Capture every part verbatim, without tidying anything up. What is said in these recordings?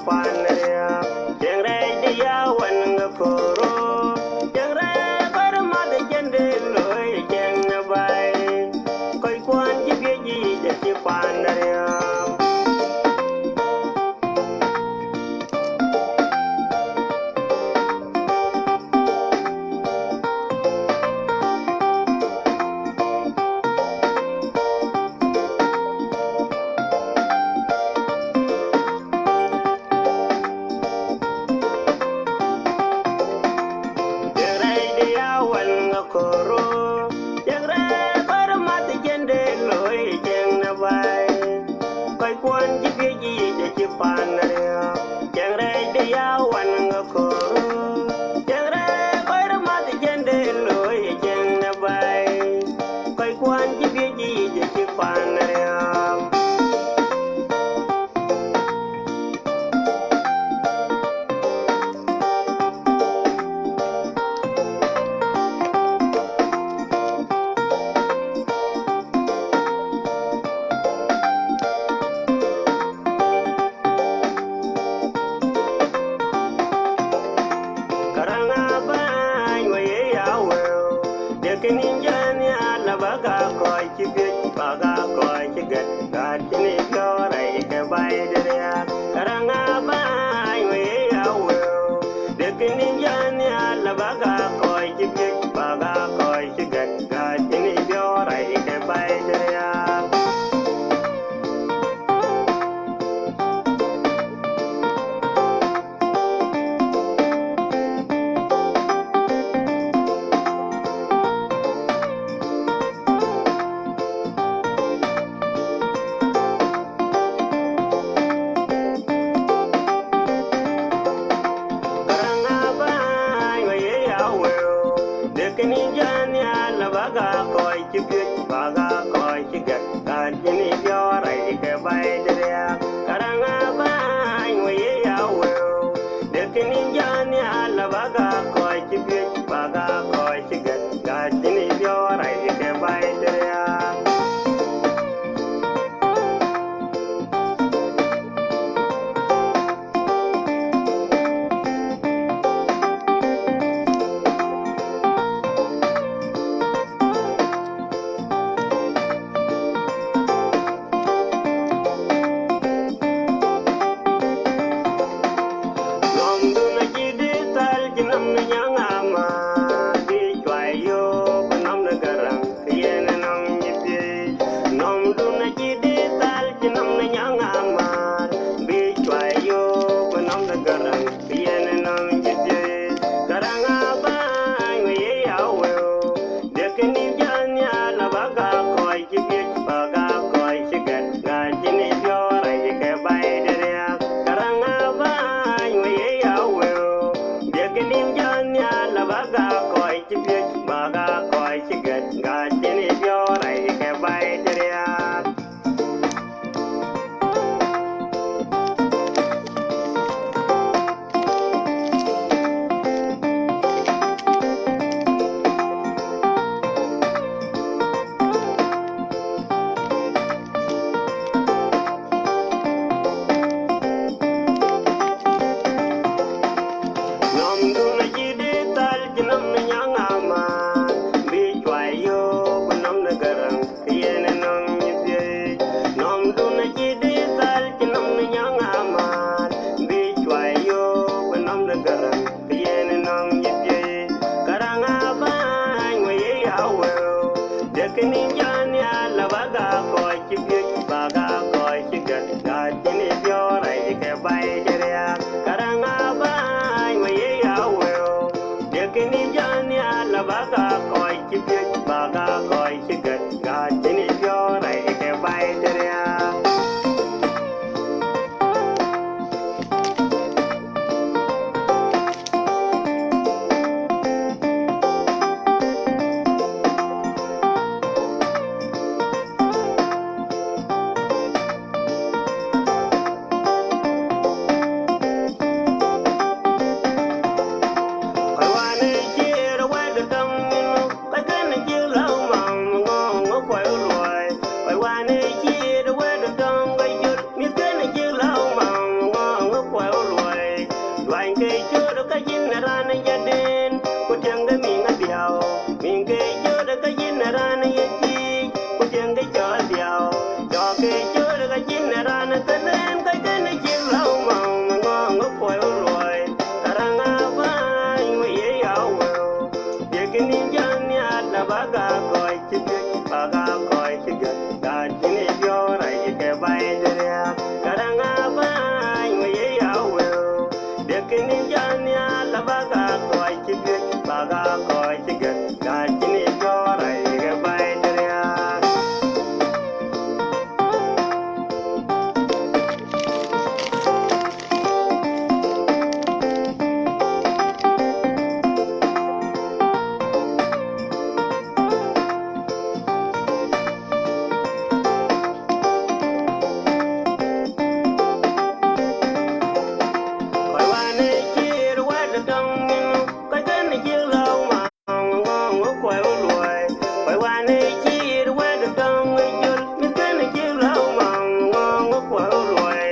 Pan riääk, cieŋ rɛɛc de ya wän ŋa koro, cieŋ rɛɛc bär math cieŋ de looi cieŋ de baai, kɔc kuɔn cï biëc yiic acï pan riääk. Cieŋ rɛɛc de ya wän ŋa koro, cieŋ rɛɛc bär math cieŋ de looi cieŋ de baai, kɔc kuɔn cï biëc yiic acï pan riääk. Cieŋ rɛɛc de ya wän ŋa koro, cieŋ rɛɛc bär math cieŋ de looi cieŋ de baai, kɔc kuɔn cï biëc yiic acï pan riääk. Karaŋ abäny we ye ya wëu, dek kë nïn jɔn nhial abäk aa kɔc cï piöc, bäk aa kɔc cï gät, gät cïn ë piɔ̈u rɛc ke baai de riääk. Karaŋ abäny we ye ya wëu, dek kë nïn jɔn nhial abäk aa kɔc cï piöc, bäk aa kɔc cï gät, gät cïn ë piɔ̈u rɛc ke baai de riääk. Karaŋ abäny we ye ya wëu, dek kë nïn jɔn nhial abäk aa kɔc cï piöc, bäk aa kɔc cï gät, gät cïn ë piɔ̈u rɛc ke baai de riääk. Karaŋ abäny we ye ya wëu, dek kë nïn jɔn nhial abäk aa kɔc cï piöc, bäk aa kɔc cï gät, gät cïn ë piɔ̈u rɛc ke baai de riääk. Nɔmdun acï dït thäl cï nɔm në nyaŋ amär, bï cuai yök bï nɔm në Gäräŋ, ke yen ë nɔm nyic piëëc. Nɔmdun acï dït thäl cï nɔm në nyaŋ amär, bï cuai yök bï nɔm në Gäräŋ, ke yen ë nɔm nyic piëëc. Gäräŋ abäny we ye ya wëu, dek kë nïn jɔn nhial abäk aa kɔc cï piöc, bäk aa kɔc cï gät, gät cïn ë piɔ̈u rɛc ke baai de riääk. Karaŋ abäny we ye ya wëu, dek kë nïn jɔn nhial abäk aa kɔc cï piöc, bäk aa kɔc cï gät, gät cïn ë piɔ̈u rɛc ke baai de riääk. Nɔmdun acï dït thäl cï nɔm në nyaŋ amär, bï cuai yök bï nɔm në Gäräŋ, ke yen ë nɔm nyic piëëc. Nɔmdun acï dït thäl cï nɔm në nyaŋ amär, bï cuai yök bï nɔm në Gäräŋ, ke yen ë nɔm nyic piëëc. Gäräŋ abäny we ye ya wëu, dek kë nïn jɔn nhial abäk aa kɔc cï piöc, bäk aa kɔc cï gät, gät cïn ë piɔ̈u rɛc ke baai de riääk. Karaŋ abäny we ye ya wëu, dek kë nïn jɔn nhial abäk aa kɔc cï piöc, bäk aa kɔc cï gät, gät cïn ë piɔ̈u rɛc ke baai de riääk. Bäny ke cööt ka cïn raan ë jadin, ku tiɛŋ ke miŋ ë dhiau. Miŋ ke cööt ka cïn raan ë ye thiic, ku tiɛŋ ke cɔl dhiau. Cɔk ke cööt ka cïn raan ë thënën, ka cïn ë cïk lɔ̈u maŋ, ŋɔ̈ŋ ë kuɔi ë luɔi. Karaŋ abäny we ye ya wëu. Diëk nïn jɔ nhial, la bäk aa kɔc cï piöc, bäk aa kɔc cï gät. Ka cïn ë jɔ̈ɔ̈r aye ke baai de riääk. Karaŋ abäny we ye ya wëu. Diëk nïn jɔ nhial, la bäk aa kɔc cï piöc, bäk aa kɔc cï gät. Ka cïn ë jɔ̈ɔ̈r aye ke baai de riääk. Kɔc wään ë cïï röt wɛ̈t dɔm nyin, kɔc kën ë cïk lɔ̈u maŋ, ŋɔ̈ŋ ë kuɔi ë luɔi. Kɔc wään ë cïï röt wɛ̈t dɔm ë jɔl, mïth kën ë cïk lɔ̈u maŋ, ŋɔ̈ŋ ë kuɔi ë luɔi.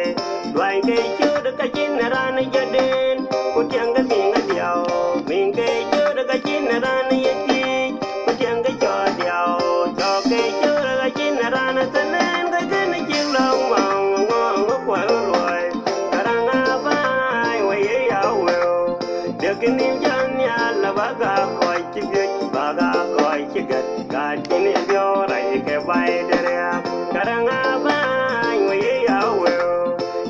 Luany ke cööt ka cïn raan ë jadin, ku tiɛŋ ke miŋ ë dhiau. Miŋ ke cööt ka cïn raan ë ye thiic, ku tiɛŋ ke cɔl dhiau. Cɔk ke cööt ka cïn raan ë thënën, ka cïn ë cïk lɔ̈u maŋ, ŋɔ̈ŋ ë kuɔi ë luɔi. Karaŋ abäny we ye ya wëu. Diëk nïn jɔ nhial, la bäk aa kɔc cï piöc, bäk aa kɔc cï gät. Ka cïn ë jɔ̈ɔ̈r aye ke baai de riääk. Karaŋ abäny we ye ya wëu.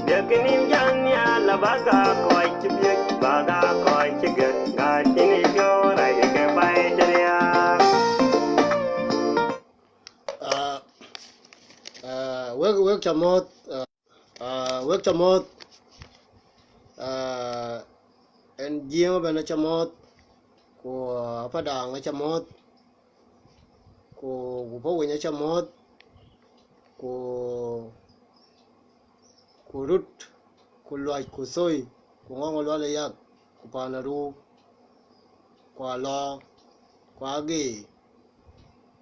Diëk nïn jɔ nhial, la bäk aa kɔc cï piöc, bäk aa kɔc cï gät. Ka cïn ë jɔ̈ɔ̈r aye ke baai de riääk. Ah, ah, wek, wek ca mɔ̈ɔ̈th, ah, ah, wek ca mɔ̈ɔ̈th, ah, ɛn Jiëëŋ ëbɛ̈n aca mɔ̈ɔ̈th, ku, ah, Apadaŋ aca mɔ̈ɔ̈th, ku, ku Pawiny aca mɔ̈ɔ̈th, ku, ku Rut, ku Luac, ku Thoi, ku Ŋɔŋ Lual Ayak, ku Paan Aruu, ku Alɔɔr, ku Ageer,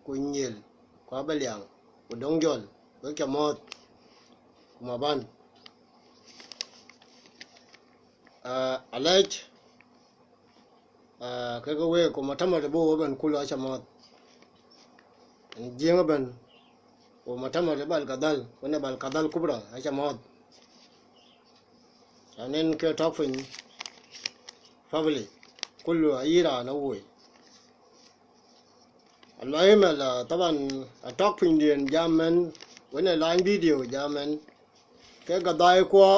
ku Nyiël, ku Abaliaŋ, ku Dɔŋjɔl, wek ca mɔ̈ɔ̈th, ku Maban. Ah, alɛc, ah, kekë week, ku matamar de bɔ̈ ëbɛ̈n kulu aca mɔ̈ɔ̈th. Ɛn Jiëëŋ ëbɛ̈n, ku matamar de Bal Kadhal, wën ë Bal Kadhal Kubra, aca mɔ̈ɔ̈th. Anɛn ke tɔ̈k piny, family, kulu ayï raan awuɔ̈c. Almuhim, ala, taban, atɔ̈k pinydiɛ̈n jam mɛn, wën ë lany video jam mɛn, ke gadhai kuɔ,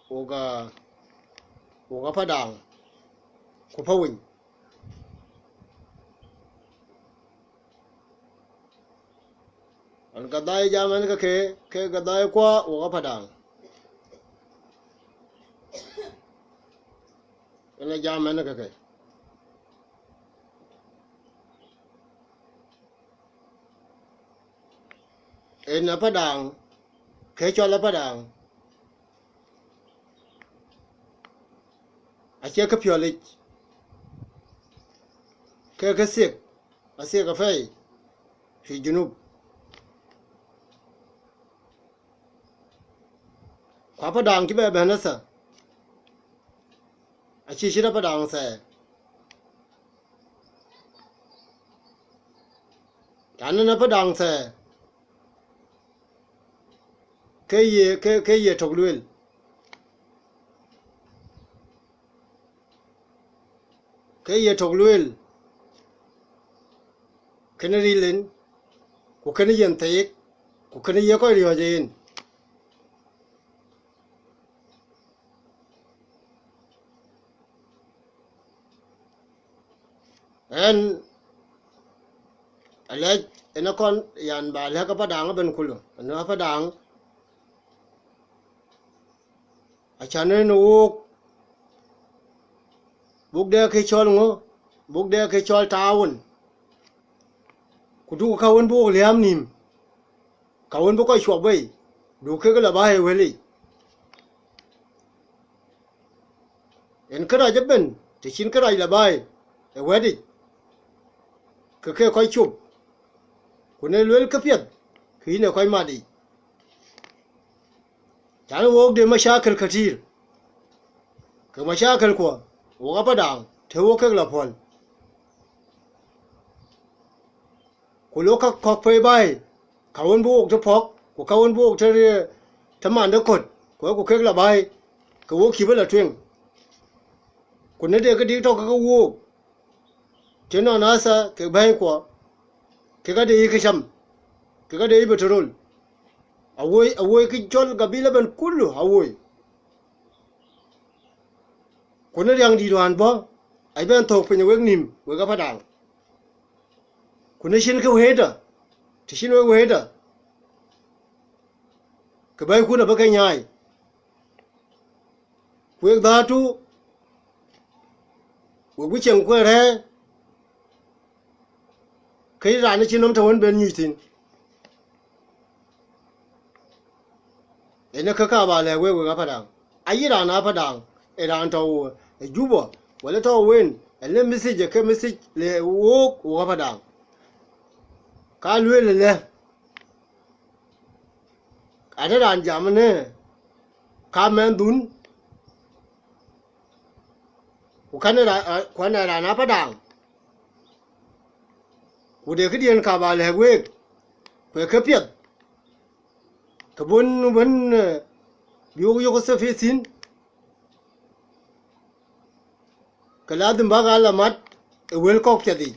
wok a, wok Apadaŋ, ku Pawiny. An gadhai jam mɛn ke ke, ke gadhai kuɔ, wok Apadaŋ. Ënë jam mɛn ke ke. Ënë Apadaŋ, ke cɔl Apadaŋ, acie kë piɔlic, ke kë thiek, athiek apɛi, fi Junub. Ku Apadaŋ cï bɛ bɛ̈n ëthë, acï cït Apadaŋ thɛɛr. An, ënë Apadaŋ thɛɛr, ke ye, ke, ke ye tök lueel. Ke ye tök lueel, kënë ril en, ku kënë yen theek, ku kënë ye kɔc riɔ̈ɔ̈c en. Ɛn, alɛc, ɛn akɔn, yan, ba lɛ̈k Apadaŋ ëbɛ̈n kulu, ɛn Apadaŋ, acan en wook, buk dɛ ke cɔl ŋö, buk dɛ ke cɔl taawun, ku duk ka wën buk liääm nïïm, ka wën bï kɔc cuɔp bei, duk kek la baai ë wëlic. Yen kërac ëbɛ̈n, të cïn kërac la baai ë wɛ̈tic, ke ke kɔc cop, ku në luel këpiɛth, ke yïn ë kɔc mat yic. Can wook de macakil kathiir, Kek macakël kuɔ, wok Apadaŋ, të wok kek la puɔ̈l. Ku lok kä kɔ̈k pei baai, ka wën bï wok të pɔ̈k, ku ka wën bï wok të, të man de köt, ku ku kek la baai, ke wok cïï bï la tueŋ. Ku në de këdï tɔ̈ ke ke wook, të nɔn asa ke bɛ̈ɛ̈i kuɔ, kek ade yï këcam, kek ade yï petrol. Awoi, awoi kë cɔl gabila ëbɛ̈n kulu awoi. Ku në riaŋdït wään bɔ̈, abï bɛn thök piny wek nïïm, wek Apadaŋ. Ku në cïn kë wëëtdä, të cïn wek wëëtdä, ke bɛ̈ɛ̈ikun abï ke nyaai. Ku wek dhäärtu, wek bï cieŋ kuën rɛ̈ɛ̈r, ke raan ë cïn nɔm të wën ben nyuc thïn. Ënë kë ka ba lɛ̈k wek, wek Apadaŋ. Ayï raan Apadaŋ, ë raan tɔ̈u ë Juba, wala tɔ̈u wën, ë lë message, ke message le wook, wok Apadaŋ. Ka lueel ëlë, ade raan jam ënë, ka mɛnhdun, ku kɛn ra-, ku ɛn ë raan Apadaŋ. Ku de këdiɛ̈n ka ba lɛ̈k week, ku ee këpiɛth, ke bɔ̈ bɛ̈n, eh, bï wok yök thïn, ke ladhim bäk aa la mat ë wël kɔ̈k piɛth yiic.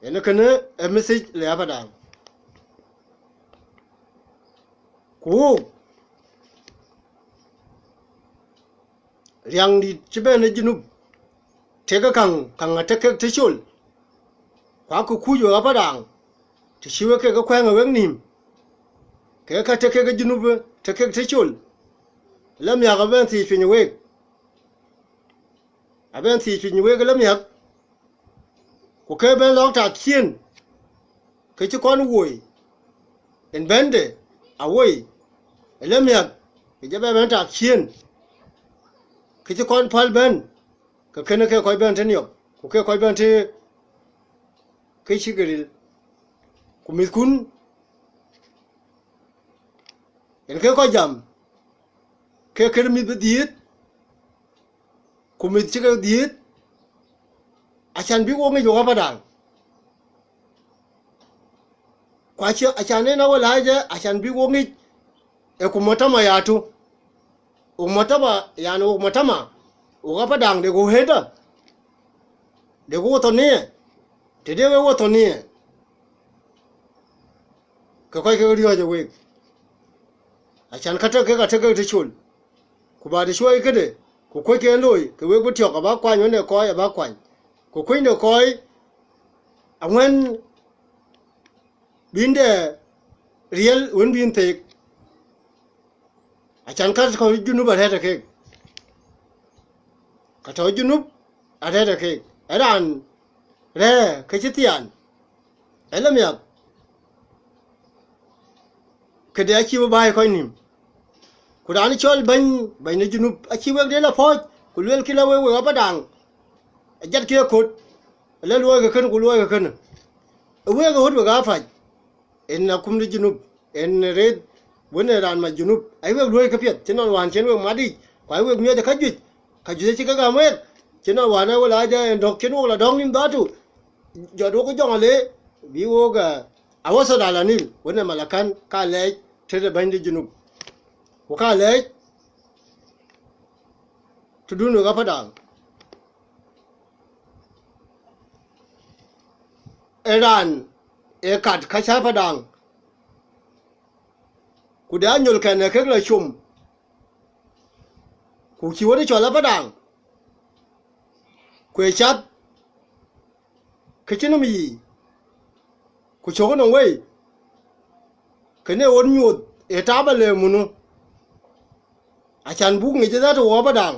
Yen kënë ë message le Apadaŋ. Ku riaŋdït cï bɛ̈n ë Junub, tëkë käŋ, käŋ atëk kek tëcol, ku akë kuc wek Apadaŋ, të cï wek kek kuɛ̈ŋ ë wek nïïm, ke ka tëk kek ë Junub, tëk kek tëcol, la miäk abɛn thiëc piny ë week, abɛn thiëc piny ë week la miäk, ku ke bɛn lɔ̈k tak ciëën, ke cï kɔn woi, en bɛ̈nde awoi, ë la miäk, ke jɔ bɛ bɛn tak ciëën, ke cï kɔn päl bɛ̈n, ke kënë ke kɔc bɛ̈n të niɔp, ku ke kɔc bɛ̈n të ke cïk ril, ku mïthkun, en ke kɔc jam, ke kën mïth bï dhiëëth, ku mïth cï ke dhiëëth, acan bïk wok ŋic wok Apadaŋ. Ku acï, acan en awë lääcë, acan bïk wok ŋic, ë ku mɔtama yatu. Wok mɔtama, yani wok mɔtama, wok Apadaŋ de ku hëda, de ku wothoniye, të de we wothoniye, ke kɔc ke riɔ̈ɔ̈c ë week. Acan ka tëk kek atëk kek tëcol. Ku ba të cuɔi këde, ku kuöc ke looi, ke wek bï tiɔ̈k abäk kuany, wën ë kɔc abäk kuany. Ku kuöny de kɔc aŋuɛ̈n bïn de riɛl wën bïn theek. Acan ka tɔ̈ Junub arɛ̈ɛ̈t ë keek. Ka tɔ̈ Junub arɛ̈ɛ̈t ë keek. Ë raan rɛ̈ɛ̈r ke cï thiaan, ë la miäk, këde acï bï bäi kɔc nïïm. Ku raan cɔl bɛ̈ny, bɛ̈ny de Junub, acï wek de la pɔ̈ɔ̈c, ku luelkï la wek, wek Apadaŋ, ajatkië kot, la luɔi ke kën, ku luɔi ke kën. Ë wek ë ɣöt wek aa pac, en akum de Junub, en rëët wën ë raan mac Junub, ayï wek luɔi këpiɛth, cï nɔn wään cïn wek mat yic, ku ayï wek miɔɔc ë käjuëc, käjuëc acï ke gäm wek, cï nɔn wään ë wek la jɔ en dɔ̈k, cïn wok la dɔ̈k nïm dhatu, jɔt wok ë jɔŋ ale, bï wok, eh, awasat ala Nil, wën ë Malakan, ka lɛɛc tëde bɛ̈ny de Junub, ku ka lɛɛc tëdun wek Apadaŋ. Ë raan ë kat ka cä Apadaŋ, ku de anyölkɛn ë kek la com, ku cï wën ë cɔl Apadaŋ, ku ë cath, ke cïn nɔm yiic, ku cök ënɔŋ wei, kënë ɣöt nyuöth ë taap ale munu, acan buk ŋic ë dhät wɔ Apadaŋ,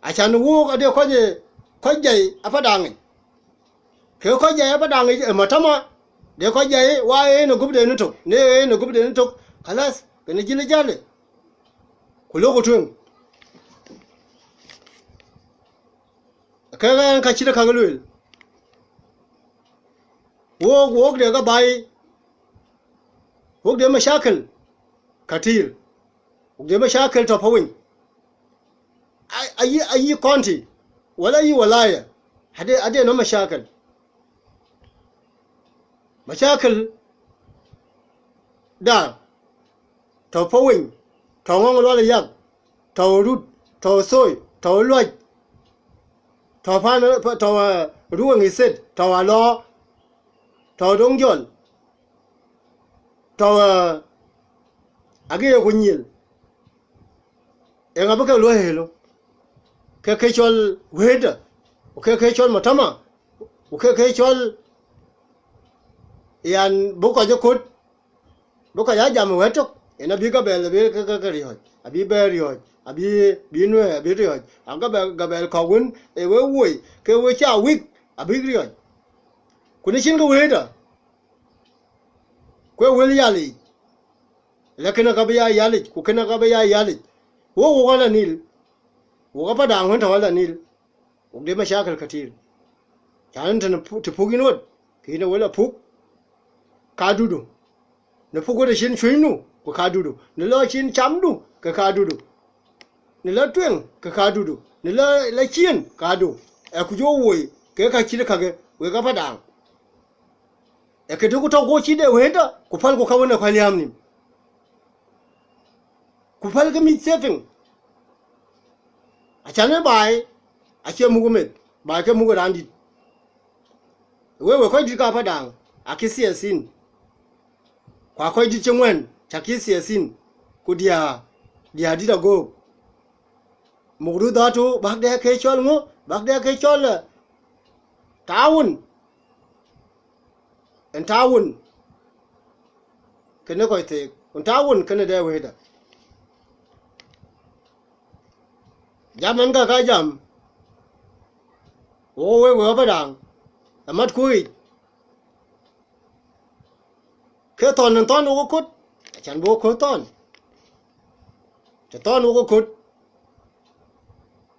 acan wook ade kɔc ë, kɔc jai Apadaŋ yic. Ke kɔc jai Apadaŋ yic ë matama, de kɔc jai wa en ë gup de ni tök, ne en ë gup de ni tök, khalas, kënë jil ë jäl, ku lok ë tueŋ. Ke ɣɛn ka cït käk lueel. Wok, wok de ka baai, wok de macakël, ka tïïr. Wok de mashakil tɔ̈ piny. Ayï, ayï county, wala ayï wilaya, ade, ade nɔŋ mashakil. Mashakil da tɔ̈ piny, tɔ̈ Ŋɔŋ Lual Yak, tɔ̈ Rut, tɔ̈ Thoi, tɔ̈ Luac, tɔ̈ Pan, tɔ̈, eh, Ruweŋ State, tɔ̈ Alɔɔr, tɔ̈ Doŋjɔl, tɔ̈, eh, Agiye ku Nyil. Eeŋa bï ke luɔ̈i hëlë? Ke ke cɔl wëëtdä, ku ke ke cɔl mujtama, ku ke ke cɔl, yan, bï kɔc ë köt, bï kɔc aa jam ë wɛ̈t tök, yen abï gabɛl abï ke, ke, ke riɔ̈ɔ̈c, abï bɛ̈ɛ̈r riɔ̈ɔ̈c, abï, bï Nuɛɛr abï riɔ̈ɔ̈c, a gabɛl, gabɛl kɔ̈k wën ë we woi, ke we cä wïk, abïk riɔ̈ɔ̈c. Ku në cïn ke wëëtdä, ku ë wël yalic, la kënë ka bï ya yalic, ku kënë ka bï ya yalic. Wok, wok ala Nil, wok Apadaŋ wën tɔ̈ ala Nil, wok de mashakil katir. Can tën pu-, të puk yïn ɣöt, ke yïn ë wël apuk, ka dudu. Në puk ɣöt acïn cuënydu, ku ka dudu. Në lɔ cïn camdu, ke ka dudu. Në lɔ tueŋ, ke ka dudu. Në lɔ, lɔ ciën, ka du. Ë ku jɔ woi, ke ka cït kakë, wek Apadaŋ. Ë këdï ku tɔ̈ ku cït de wëëtdä, ku pälku ka wën ë kɔc liääm nïïm. Ku pälkï mïth thiëëpiŋ. Acan ë baai, acie muk ë meth, baai ke muk ë raan dït. Wek, wek kɔc dït ka Apadaŋ, akï siasin. Ku aa kɔc dït cï ŋuɛ̈n, cakï siasin. Ku diäär, diäär dït agöök. Mukdu dhatu, bäk de ke cɔl ŋö, bäk de ke cɔl, eh, taawun. Ën taawun kënë kɔc theek, ën taawun kënë de wëëtdä. Jam ën ka ka jam, wo wek, wek Apadaŋ, amat kuic. Ke thɔn ën thɔn wok ë köt, acan bï wok köt thɔn. Të thɔn wok ë köt,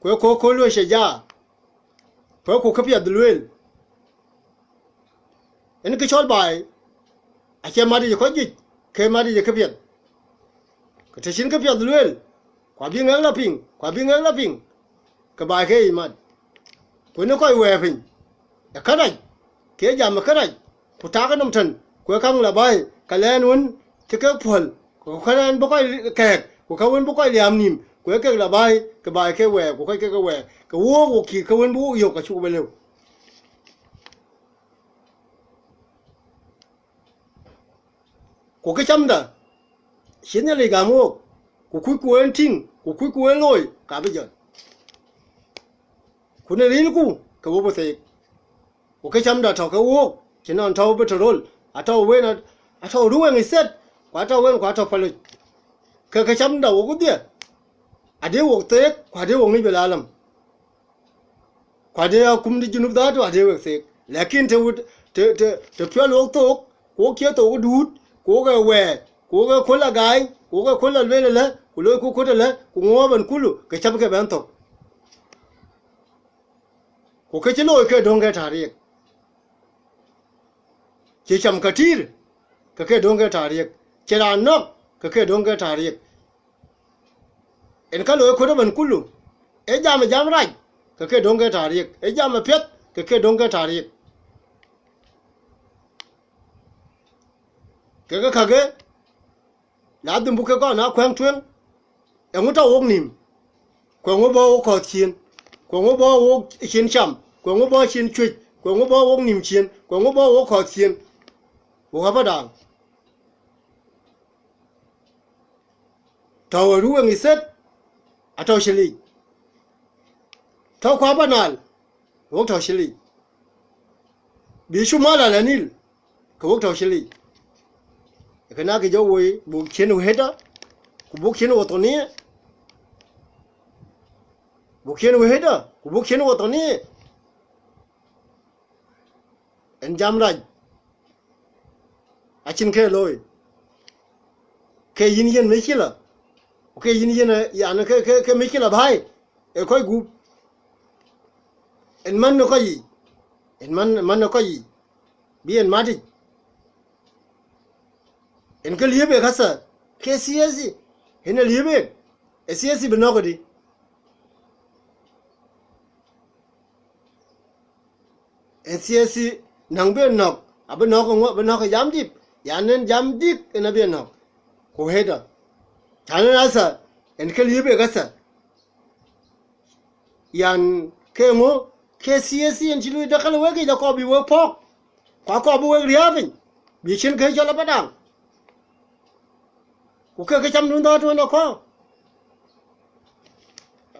ku ë köt, köt luɔi shaja, ku ë ku këpiɛth lueel. Ën kë cɔl baai, acie mat yic ë kɔc juëc, ke mat yic ë këpiɛth. Ku të cïn këpiɛth lueel, ku abï ŋɛk la piŋ, ku abï ŋɛk la piŋ, ke baai ke yic mat. Ku ënë kɔc wɛɛr piny ë kärac, ke jam ë kärac, ku tak nɔm tën, ku ë käŋ la baai, ka lɛɛn wën cï kek puɔ̈l, ku ka lɛɛn bï kɔc kɛ̈ɛ̈k, ku ka wën bï kɔc liääm nïïm, ku ë kek la baai, ke baai ke wɛɛr, ku kɔc ke ke wɛɛr, ke wook, wok cïï ke wën bï wok yök, acuk bï lëu. Ku kë camda, cïn Nhialic gäm wook, ku kucku en tïŋ, ku kucku en looi, ka bï jɔt. Ku në rïlku, ke wo bï theek. Ku kë camda tɔ̈ ke wook, cïn nɔn tɔ̈u bï tɔ̈ röl, atɔ̈u wen, atɔ̈u Ruweŋ State, ku atɔ̈u wen, ku atɔ̈u Paloc. Ke kë camda wok wedhie, adï wok theek, ku adï wok ŋic bï la lɛm. Ku adï akum de Junub dhatu adï wek theek. Lakin të wut, të, të, të piɔl wok thook, ku wok cie thook duut, ku wok ë wɛɛr, ku wok ë köl agaany, ku wok ë köl alueel ëlë, ku loiku köt ëlë, ku ŋuɔɔp ɛn kulu, ke cäm ke bɛ̈n thök. Ku kë cï looi ke döŋ ke tarik. Cï cam ke tïr, ke ke döŋ ke tarik. Cï raan nɔ̈k, ke ke döŋ ke tarik. En ka looi köt ëbɛ̈n kulu, ee jam ë jam rac, ke ke döŋ ke tarik, ee jam ë piɛth, ke ke döŋ ke tarik. Kekë kakë, ladhim buk ke kɔn aa kuɛ̈ŋ tueŋ, eeŋö tɔ̈ wok nïïm, ku eeŋö bɔ̈ wok kɔ̈th ciëën, ku eeŋö bɔ̈ wok cin cam, ku eeŋö bɔ̈ cin cuëc, ku eeŋö bɔ̈ wok nïïm ciëën, ku eeŋö bɔ̈ wok kɔ̈th ciëën, wok abadaŋ. Tɔ̈u ë Ruweŋ State, atɔ̈u cï liic. Tɔ̈u ku abanal, wok tɔ̈u cï liic. Bï cumal ala Nil, ke wok tɔ̈u cï liic. Ee kënë akë jɔ woi, buk ciën wëëtdä, ku buk ciën wataniya. Buk ciën wëëtdä, ku buk ciën wataniya. En jam rac, acïn kë looi. Ke yïn yen mecila, ku ke yïn yen, yani, ke, ke, ke mecila baai, ë kɔc gup. En man në kɔc yiic, en man, man në kɔc yiic, bï en matic. En ke liep ë kasa, ke siasi. Yen ë liep en, ë thiëëthi bï nɔ̈k ëdï. Ë thiëëthi, naŋ bï nɔ̈k, abï nɔ̈k ë ŋö, abï nɔ̈k ë jam dït, yan en jam dït en abï nɔ̈k. Ku hëdë, cän en athar, en ke liep en athar. Yan ke ŋö, ke thiëëthi en cï lui däkäl wek yic, akɔɔr bï wek pɔ̈k, ku akɔɔr bï wek riääk piny, bï cïn kë cɔl Apadaŋ. Ku ke kë cam dun dhɔ̈ɔ̈t wën akɔ̈ɔ̈r.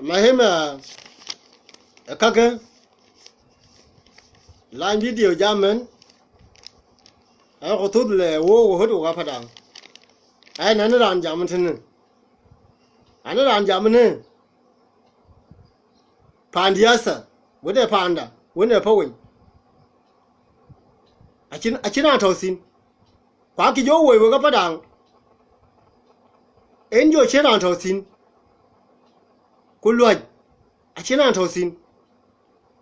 Mahim, eh, kakë, lany video jam en, ë ku thuth le wo wo hot wo Apadaŋ. Ë nɛn raan jam tënë. An raan jam në paan diäthä, wën ë paanda, wën ë Paweny. Acïn, acïn raan tɔ̈ thïn. Ku akï jɔ woi wek Apadaŋ, en jɔ cïn raan tɔ̈ thïn. Ku Luäc acïn raan tɔ̈ thïn.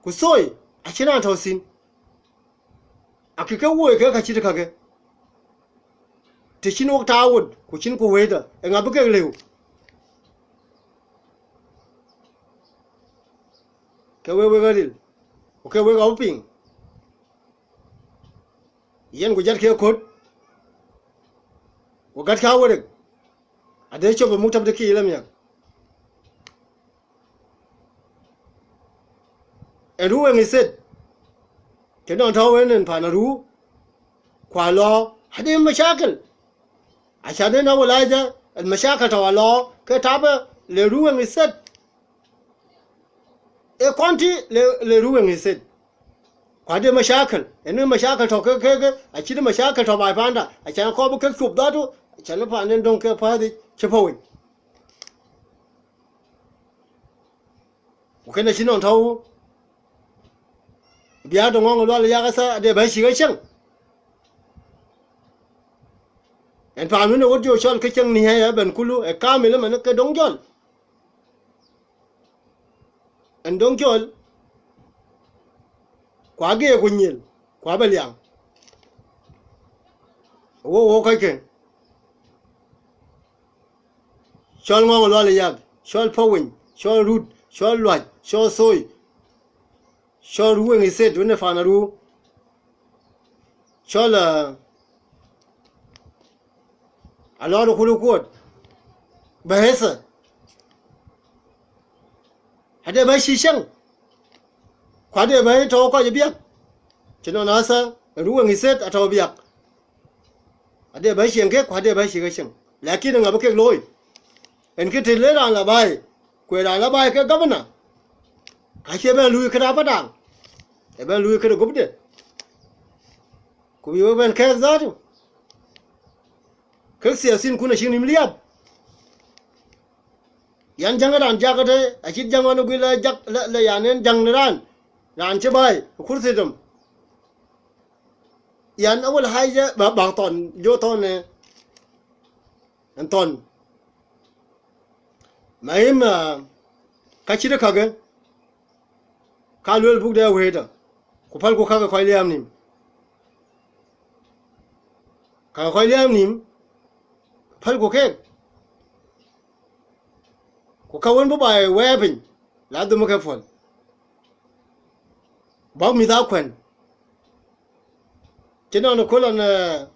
Ku Thoi acïn raan tɔ̈ thïn. Akï ke woi ke ka cït kakë. Të cïn wok taawut, ku cïn ku wëëtdä, eeŋa bï kek lëu? Ke wek wek aril, ku ke wek abï piŋ. Yen ku jat ke kot, ku gat ka werek, ade cop ë muktab de kï lë miäk. Ë Ruweŋ State, të nɔn tɔ̈u en en pan Aruu, ku alɔ, ade mashakil. Acan en awal aja, al mashakil tɔ̈ alɔ, ke tabë le Ruweŋ State. Ë county le, le Ruweŋ State. Ku ade mashakil, en mashakil tɔ̈ ke, ke, ke, acït mashakil tɔ̈ baai panda, acan kɔɔr bï kek cop dhatu, acan paanden döŋ ke pädhi cï Paweny. Ku kënë acï nɔn tɔ̈u, biäk de Ŋɔŋ Lual yak asa ade bɛ̈i cï ke cieŋ. En paan wën ë wot jɔ cɔl ke cieŋ ni aya ben kulu ë kamil ëmën ke döŋ jɔl. En döŋ cɔl, ku agee ku nyil, ku abï liaŋ. Wo, wo kɔckë. Cɔl Ŋɔŋ Lual yak, cɔl Paweny, cɔl Rut, cɔl Luac, cɔl Thoi, cɔl Ruweŋ State, wën ë pan Aruu, cɔl, eh, Alɔɔr Kulu Kuɔt, bɛ̈i ëthë. Ade bɛ̈i cï cieŋ, ku ade bɛ̈i tɔ̈u kɔc ë biäk. Cï nɔn asa Ruweŋ State atɔ̈u biäk. Ade bɛ̈i cieŋ kek, ku ade bɛ̈i cï ke cieŋ. Lakin eeŋa bï kek looi? En kë të le raan la baai, ku ë raan la baai ke governor, ka cie bɛn luui këde Apadaŋ, ë bɛn luui këde guöpde. Ku bï wek bɛn kɛ̈ɛ̈k dhatu. Kek thiathinkun acïk nïm liääp. Yan jäŋ raan jak ëtë, acït jäŋ ɣɔn ë guil la jak, la, la yan en jäŋ në raan, raan cï baai ë kurthi dom. Yan awal haja ba, ba thɔn, jɔ thɔn, eh, en thɔn. Mahim, ah, ka cït kakë, ka luel buk de wëëtdä, ku pälku kakë kɔc liääp nïm. Kakë kɔc liääp nïm, pälku keek. Ku ka wën bï baai wɛɛr piny, la dhum ke puɔl. Bäk mïth aa kuɛ̈n. Cï nɔn ë köl ɣɔn, eh,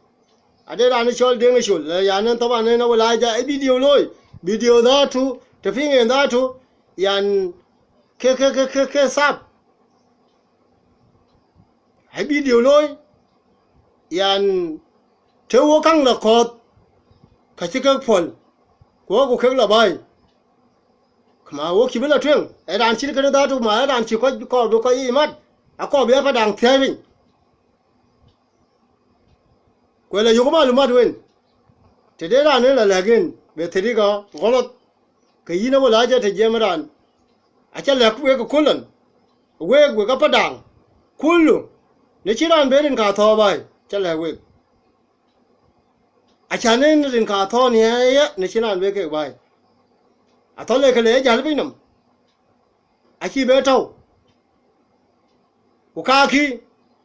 ade raan ë cɔl Deŋ ë Col, eh, yan en thaban en awal aja ë video looi, video dhatu, të piŋ en dhatu, yan ke, ke, ke, ke, ke thap. Ë video looi, yan të wo kaŋ la kɔ̈th, ka cï kek puɔl, ku wok ku kek la baai. Ku ma wok cï bï la tueŋ, ë raan cït kënë dhatu, ma ë raan cï kɔc kɔɔr bï kɔc yiic mat, akɔɔr bï Apadaŋ thiäi piny. Ku ë la yök malumat wen, të de raan en la lɛ̈k en be thirika ɣɔlɔt, ke yïn awal aja të jiɛɛm raan, aca lɛ̈k wek ë köl ɣɔn, wek, wek Apadaŋ, kulu, në cï raan be rin ka thɔ̈ɔ̈u baai, aca lɛ̈k wek. Acan en rin ka thɔ̈ɔ̈u ni aya, në cï raan be kek baai. Athɔ̈l ee ke le jäl piny nɔm, acï be tɔ̈u. Ku kakï,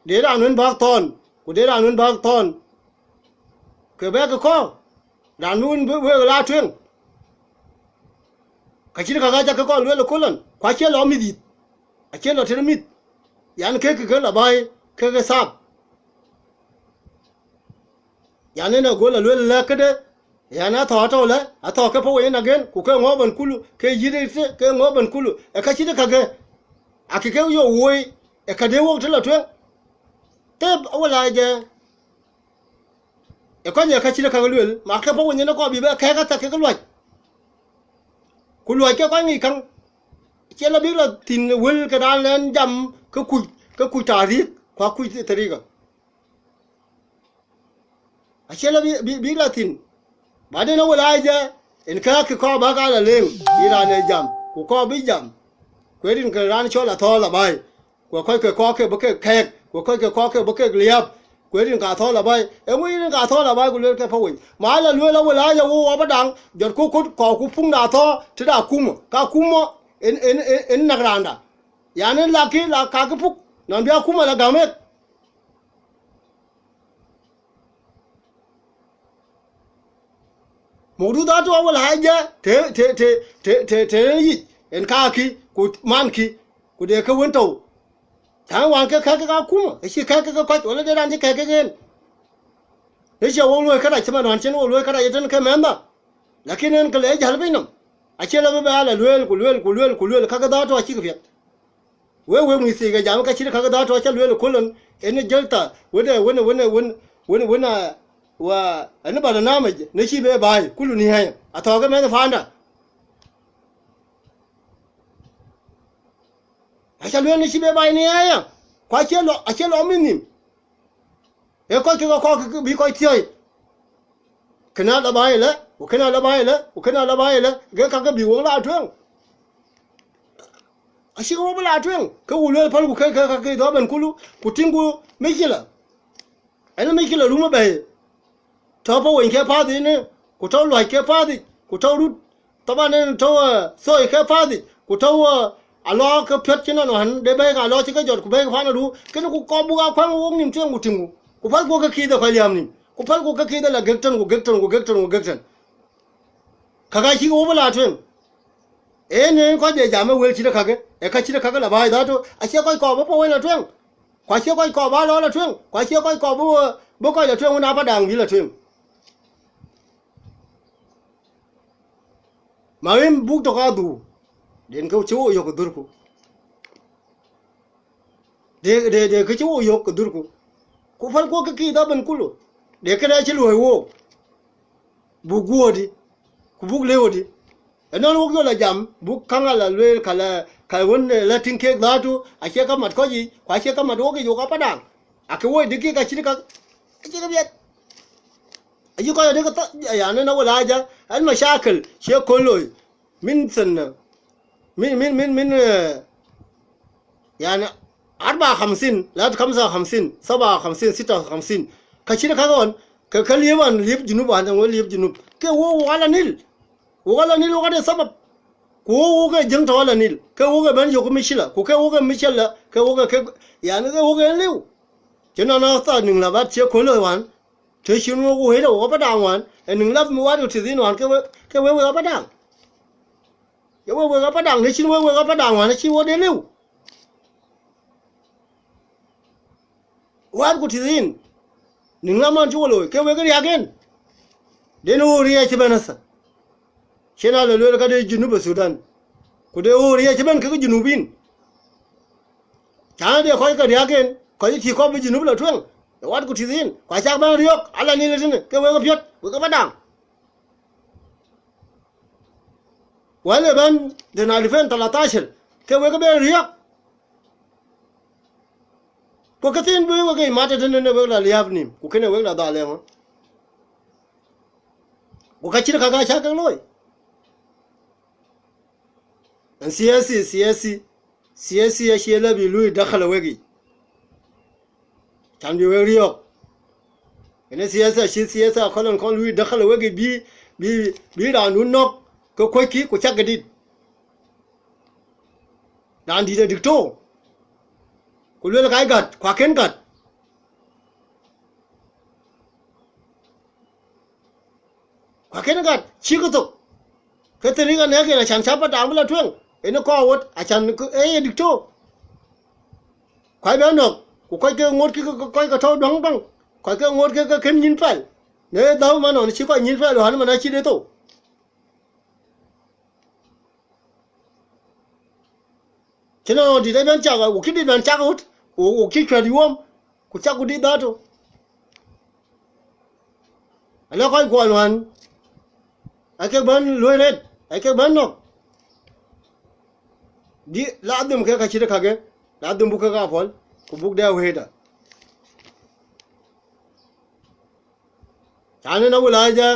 de raan wën bäk thɔ̈n, ku de raan wën bäk thɔ̈n, ke bɛ̈ɛ̈kï kɔ̈u, raan wën bï wek la tueŋ, Ka cït käkkä cä ke kɔn lueel ë köl ɣɔn, ku acie lɔ mïth yith, acie lɔ tënë mïth, yan, kek ke lɔ bäi, kek ke thap. Yan, en ago lɔ lueel lɛ̈k këde, yan, athɔ̈ atɔ̈u lɛ, athɔ̈ ke pɔ̈u yen agen, ku ke ŋɔ̈ɔ̈r bɛn kulu, ke yït ë thë, ke ŋɔ̈ɔ̈r bɛn kulu, ë ka cït käkkä, akï ke yök woi, ë ka de wok të lɔ tueŋ. Thep awël aa jɛ, ë kɔc ë ka cït käk lueel, ma ke pɔ̈u yen ë kɔɔr bï bɛ kɛ̈ɛ̈k athäk kekë luɔc. Ku luɔc ke kɔc ŋic käŋ, cie lɔ bïk lɔ thïn wël ke raan lɛn jam ke kuc, ke kuc tarik, ku akuc tharika. Acie lɔ bï, bï, bïk lɔ thïn. Baden awël aa jɛ, en kääk kɔɔr bäk aa lɔ leŋ, bï raan ë jam, ku kɔɔr bï jam. Ku ee rin ke raan cɔl athɔ̈ɔ̈l abaai, ku ee kɔc ke kɔɔr ke bï kek kɛ̈ɛ̈k, ku ee kɔc ke kɔɔr ke bï kek liääp, ku ee rin ke athɔ̈ɔ̈l abaai. Eeŋö rin ke athɔ̈ɔ̈l abaai ku lueel ke pɔ̈u wei? Ma lɔ lueel awël aa jɛ wok wɔ bä daŋ, jɔt ku kut kɔɔr ku puŋ de athɔ̈ɔ̈l tëde akumä, ka akumä en, en, en, en näk raanda. Yan, en lakï, lak kakï puk, nɔn bï akumä lɔ gäm ëk. Mukdu dhatu awël aa jɛ, të, të, të, të, të, të yic, en kaakï, ku mankï, ku de ke wën tɔ̈u. Taŋ wään ke kɛ̈k ke akumä, acï kɛ̈k ke kɔc, wala de raan cï kɛ̈k ke en. Në cie wok luɔi kërac cï man wään cïn wok luɔi kërac ëtën ke mɛnhda. Lakin en ke le jäl piny nɔm. Acie lɔ bï bɛ ala lueel, ku lueel, ku lueel, ku lueel, käkë dhatu acïk piɛth. Wek, wek mïth thiik ë jam, ka cït käkë dhatu acä lueel ë köl ɣɔn, en ë jël tha, wën ë, wën ë, wën ë, wën, wën, wën, a, wa, en ë barnamij, në cï be baai, kulu nihaya, athɔ̈k ë mɛnh ë panda. Acä lueel në cï be baai nihaya, ku acie lɔ, acie lɔ mïth nhïm. Ee kɔc kek kɔɔr ke bï kɔc thiɔ̈i. Kënë ala bä ëlë, ku kënë ala bä ëlë, ku kënë ala bä ëlë, ke kakë bï wok la tueŋ. Acïk wok bï la tueŋ, ke ku lueel päl ku ke, ke, ke, ke dhɔ̈ɔ̈r ben kulu, ku tïŋku mïcïlë. Ɛn mïcïlë rum ëbɛ̈i. Tɔ̈u pɔ̈u weny ke path yic, ku tɔ̈u luäc ke path yic, ku tɔ̈u rut. Thaban en tɔ̈u, eh, thoi ke path yic, ku tɔ̈u, eh, alɔ ke piɔ̈t cï nɔn ɣän, de bɛ̈i ke alɔ cï ke jɔt, ku bɛ̈i ke pan adu, kënë ku kɔɔr buk aa kuaŋ wok nïm tueŋ ku tïŋku. Ku pälku ke kiith ë kɔc liääp nïm, ku pälku ke kiith ë la gek tën, ku gek tën, ku gek tën, ku gek tën. Käkkä cïk wok bï la tueŋ. En, en kɔc ë jam ë wël cït käkë, ë ka cït käkë la bäi dhatu, acie kɔc kɔɔr bï pɔ̈u weny la tueŋ. Ku acie kɔc kɔɔr bä lɔ la tueŋ, ku acie kɔc kɔɔr bï, bï kɔc la tueŋ wën aa Padaŋ bï la tueŋ. Ma wën buk tök adhur, den ke cï wo yök ë dhurku. De, de, de ke cï wo yök ë dhurku. Ku pälku ke kiith abën kulu. De kënë acï luɔ̈i wook. Buk guöördï, ku buk lëu dï. Ënɔn wok jɔl a jam, buk käŋ ala lueel, ka la, ka wën, eh, la tïŋ keek dhatu, acie ka mat kɔc yiic, ku acie ka mat wok yic, wok Apadaŋ. Akë woi dï kek acït ka, acït ka biɛt. Ayï kɔc adï ke tha-, yani, na wala haja, al mashakil, cie kɔc looi. Min sana, min, min, min, min, eh, yani, arba khamsin, la khamsa khamsin, saba khamsin, sita khamsin. Ka cït ka ɣɔn, ke, ke liep an, liep Junub an, ŋo liep Junub. Ke wo, wo ala Nil. Wo ala Nil, wo ka de sabab. Ku wo, wo ke jëŋ tɔ̈ ala Nil. Ke wo ke ben yök mishila. Ku ke wo ke mishila, ke wo ke, ke, yani, ke wo ke liu. Cï nɔn a tha niŋ la bat cie kolo wan. Të cïn wok wëët wok Apadaŋ wan, ë niŋ lap mi wat ku tithin wan ke we, ke we wek Apadaŋ. Ke we wek Apadaŋ, të cïn we wek Apadaŋ wan, acï wo de liu. Wat ku tithin, niŋ lap man cï wo looi, ke wek riäk en. Den wo riɛc cï bɛ̈n ëthë. Cïn a lɔ lueel ka de Junub ë Thudan. Ku de wo riɛc cï bɛ̈n kekë Junubin. Cän de kɔc ke riäk en, kɔc cï kɔp bï Junub la tueŋ, ë wat ku tithin, ku acak bɛ̈n riɔ̈k, ala Nil tënë, ke wek piɔ̈t, wek Apadaŋ. Wël ë bɛ̈n den alfen talatashar, ke wek ben riɔ̈k. Ku këthiin bï wek yic mat tënë wek la liääp nïïm, ku kënë wek la dhal ëmɔ. Ku ka cït ka ka cak ke looi. Ën siasi, siasi, siasi acie lɔ bï lui dakhal wek yic. Can bï wek riɔ̈ɔ̈k. Ënë siasa, cï siasa akɔ̈l ën kɔn lui dakhal wek yic bï, bï, bï raandun nɔ̈k, ke kuɔckï, ku cak ke dït. Raan dït ë diktor. Ku luel ka gät, ku akën gät. Ku akën gät, cïk ë thok. Ke thëri ka nɛ̈k yen acan cä Padaŋ bï la tueŋ, en ë kɔɔr wot, acan kë- ee ye diktor. Kɔc bɛ nɔ̈k, ku kɔc ke ŋoot ke- ke- kɔc ke tɔ̈u dɔ̈ŋ dɔ̈ŋ, kɔc ke ŋoot ke- ke kën nyïn pɛl. Në dhäu man nɔn cï kɔc nyïn pɛl, ɣän man acït ë thou. Cïn ɣɔn dït ëbɛ̈n cak, wok cï dït bɛ̈n cak ɣöt, wok cï cuɛt yuɔ̈ɔ̈m, ku cak ku dït dhatu. Alë kɔc kuɔn wään, akek bɛ̈n luɔi rɛt, akek bɛ̈n nɔ̈k. Dï la dhim kek ka cït kakë, la dhim buk kek a puɔl, ku buk dɛ wëëtdä. Raan ë na wël aa jɛ,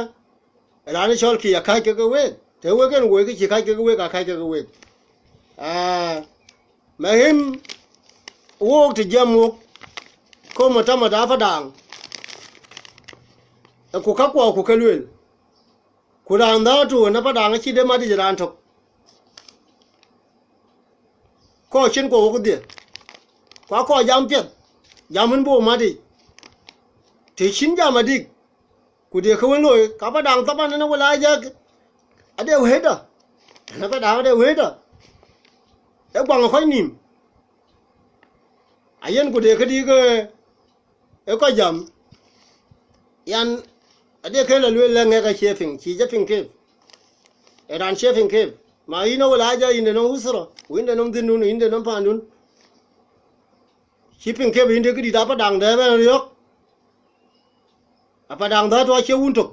raan ë cɔl kï akääc kek week, të wek en woi ke cï kääc kek week, akääc kek week. Aa, mahim, wook të jiɛm wok, ko mɔtɔmɔt aa Padaŋ, ë ku kakuɔ ku ke lueel, ku raan dhäär tuɔɔc ë Padaŋ acï de mat yic raan tök. Kɔc cïn kuɔ wok dhië, ku akɔc jam piɛth, jam wën bï wo mat yic. Të cïn jam adik, ku de kë wën looi, ka Padaŋ thaban ënë wël aa jɛ, ade wëëtdä, ënë Padaŋ ade wëëtdä, ë guaŋ ë kɔc nïïm. Ayen ku de këdï ke ë kɔc jam, yan, ade kë la lueel lɛ ŋɛk acie piŋ, cï jɛ piŋ kep, ë raan cie piŋ kep. Ma yïn ë wël aa jɛ, yïn de nɔm uthura, ku yïn de nɔm dhïndun, yïn de nɔm paandun. Cï piŋ kep yïn de këdït Apadaŋ dɛ bɛn riɔ̈k. Apadaŋ dhäär tök acie wun tök.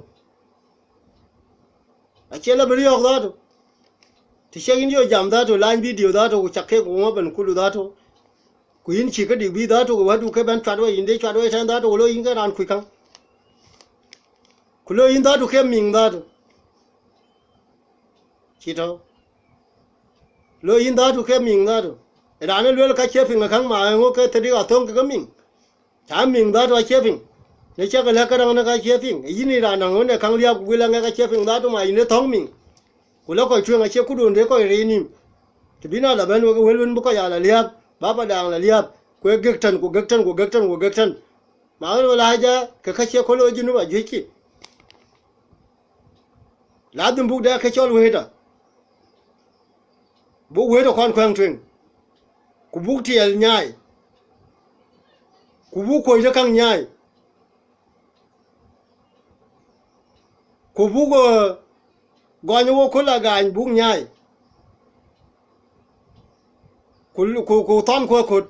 Acie la bï riɔ̈k dhäär tök. Të cï yïn yo jam dhäär tök, lany video dhäär tök, ku cak kek ku ŋö bɛn kulu dhäär tök. Ku yïn cï këdï bï dhäär tök, wɛ̈tdu ke bɛn cuat wei, yïn de cuat wei tɛ̈n dhäär tök, ku lo yïn ke raan kuc käŋ. Ku lo yïn dhäär tök ke miŋ dhäär tök. Cï tɔ̈u. Lo yïn dhäär tök ke miŋ dhäär tök. Raan ë lueel ka cie piŋ ë käŋ, ma eeŋö ke thëdik athöŋ ke ke miŋ? Cä miŋ dhäär tök acie piŋ. Në cä ke lɛ̈k käraŋ në ka cie piŋ. Yïn ë raan nɔŋ ɣön ë käŋ liääp, ku guil aŋɛk acie piŋ dhäär tök, ma yïn ë thɔ̈ŋ miŋ. Ku lɔ kɔc tueŋ acie këdun de kɔc rëër nïïm. Të bïn a lɔ bɛ̈n wek ë wël wën bï kɔc a lɔ liääp, bä Apadaŋ lɔ liääp, ku ee gëk tɛ̈n, ku gëk tɛ̈n, ku gëk tɛ̈n, ku gëk tɛ̈n. Ma ɣön wël aa jɛ, ke ka cie kɔc looi Junub ajuëckï. Ladhim buk dɛ kë cɔl wëëtdä. Buk wëëtdä kɔn kuɛ̈ŋ tueŋ. Ku buk tiɛɛl nyaai. Ku buk kuöc de käŋ nyaai. Ku buk, eh, gɔny wok köl agaany buk nyaai. Ku, ku, ku thɔn ku aköt.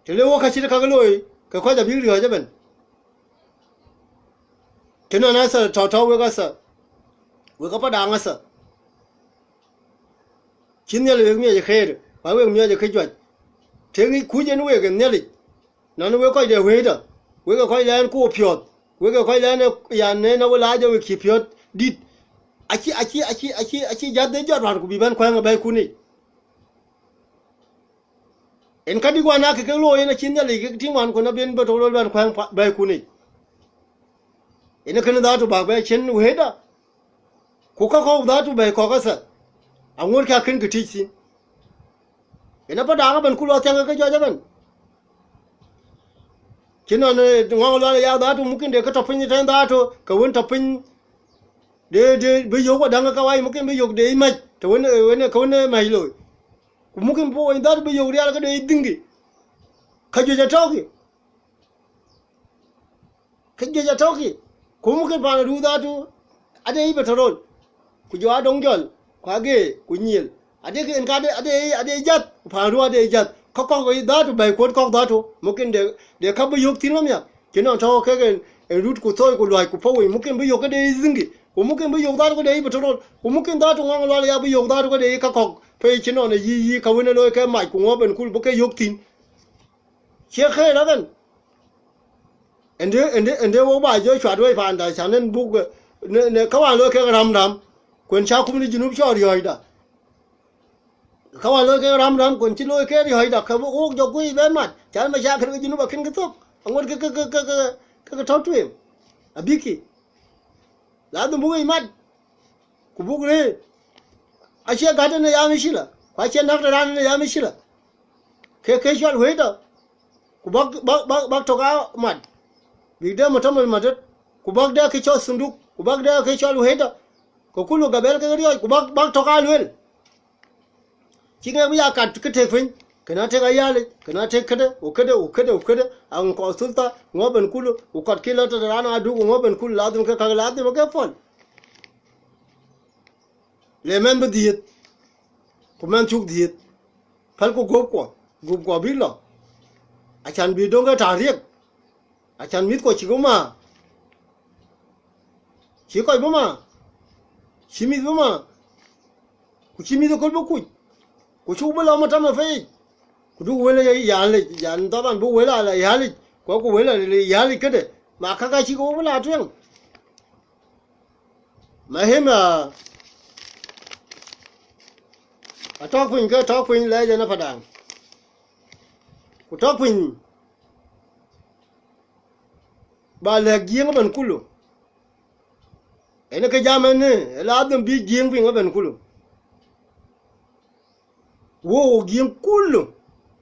Të le wok ka cït ka ke looi, ke kɔc abïk riɔ̈ɔ̈c ëbɛ̈n. Të nɔn athɛ tɔ̈ tɔ̈ wek athɛ, wek Apadaŋ athɛ. Cï Nhialic wek miɔc ë kheer, ku wek miɔc ë kë juëc. Të ŋic kuc en wek ë Nhialic, nɔn wek kɔc de wëëtdä, wek ë kɔc lɛɛn ku piɔ̈ɔ̈th, wek ë kɔc lɛɛn ë yan en awël aa jɔ wek cï piɔ̈ɔ̈th dït. Acï, acï, acï, acï, acï jäth de jɔt wään ku bï bɛ̈n kuɛ̈ŋ ë bɛ̈ɛ̈ikun yic. En ka dïk wään aa kek looi, en acïn Nhialic kek tïŋ wään, ku na ben bï tök röl bɛ̈n kuɛ̈ŋ pa- bɛ̈ɛ̈ikun yic. En ee kënë dhäär tök bäk bɛ cïn wëëtdä, ku ka kɔ̈k dhäär tök bɛ̈ɛ̈i kɔ̈k athɛ, aŋuɔ̈t ka kën kë tïc thïn. En Apadaŋ ëbɛ̈n ku lɔ thiäŋ ke jɔc ëbɛ̈n. Cï nɔn, eh, ŋɔ̈ŋ lual aya dhäär tök, mumkin de kë tɔ̈ piny tɛ̈n dhäär tök, ke wën tɔ̈ piny, de, de, bï yök wadäŋ ke wai, mumkin bï yök de yic mac, të wën, eh, wën, ke wën, eh, mac looi. Ku mumkin bï wony dhäär tök bï yök rial ke de yic dhiŋkï. Ka juëc atɔ̈kï. Ke juëc atɔ̈kï. Ku mumkin paan adu dhäär tök ade yic petrol. Ku jɔ adɔŋ jɔl, ku agee, ku nyiël. Ade ke en ka ade, ade, ade jäth, ku paan adu ade jäth. Ka kɔ̈k dhäär tök bɛ̈ɛ̈i kuɔ̈t kɔ̈k dhäär tök. Mumkin de, de ka bï yök thïn lɔ miäk. Cï nɔn tɔ̈u kek en, en rut ku thoi ku luäc ku pɔ̈u wei. Mumkin bï yök ke de yic dhiŋkï. Ku mumkin bï yök dhäär tök ke de yic petrol. Ku mumkin dhäär tök ŋɔ̈ŋ lual aya bï yök dhäär tök ke de yic ka kɔ̈k. Pei cï nɔn ë yï, yï ka wën ë looi ke mac ku ŋuɔ̈p en kul bï ke yök thïn. Cie kheer ëbɛ̈n. Ënde, ënde, ënde wok bä jɔ cuat wei paanda, cän en buk, eh, në, në ka wään looi kek räm räm, kuen cä kum de Junub cɔl riɔ̈ɔ̈cda. Ka wään looi kek räm räm, kuen cï looi kek riɔ̈ɔ̈cda, ke wok jɔ kuc bɛ mat, cän mashakil ke Junub akën kë thök, aŋuɔ̈t ke, ke, ke tɔ̈ tueŋ. Abïkï. Ladhim buk yic mat. Ku buk rëër, acie gät en ë ya mïcïlë, ku acie näk de raan en ë ya mïcïlë. Ke ke cɔl wëëtdä, ku bäk, bäk, bäk, bäk tök aa mat, bïk de mɔtɔmɔl mat döt, ku bäk de ke cɔl thunduk, ku bäk de ke cɔl wëëtdä, Ke kulu gabɛl ke riɔ̈ɔ̈c, ku bäk, bäk tök aa lueel. Cï ŋɛk bï ya kat kë tek piny, kënë atek Ayalic, kënë atek këde, ku këde, ku këde, ku këde, aŋö kɔc thultha, ŋö ben kulu, ku kɔt kï lɔ tëde raan aduk, ku ŋö ben kulu, ladhim ke käk, ladhim ke pɔ̈l. Le mɛnh bï dhiëëth, ku mɛnh cuk dhiëëth, pälku guöpkuɔ, guöpkuɔ bïk lɔ, acan bï döŋ ke taŋ riëk, acan mïthkuɔ cïk bï maar, cï kɔc bï maar, cï mïth bï maar, ku cï mïth ëköl bï kuc, ku cuk bï lɔ matama pei yic, ku duk wël ë Ayalic, yan dhaman bï wël ala Ayalic, ku aku wël ala Ayalic këde, ma käk acïk wok bï la tueŋ. Mahim, ah, atɔ̈ piny ke tɔ̈ piny lɛc en Apadaŋ. Ku tɔ̈ piny ba lɛ̈k Jiëŋ ëbɛ̈n kulu. En ke jam en ni, ladhim bï Jiëŋ piŋ ëbɛ̈n kulu. Wo, wo Jiëŋ kulu,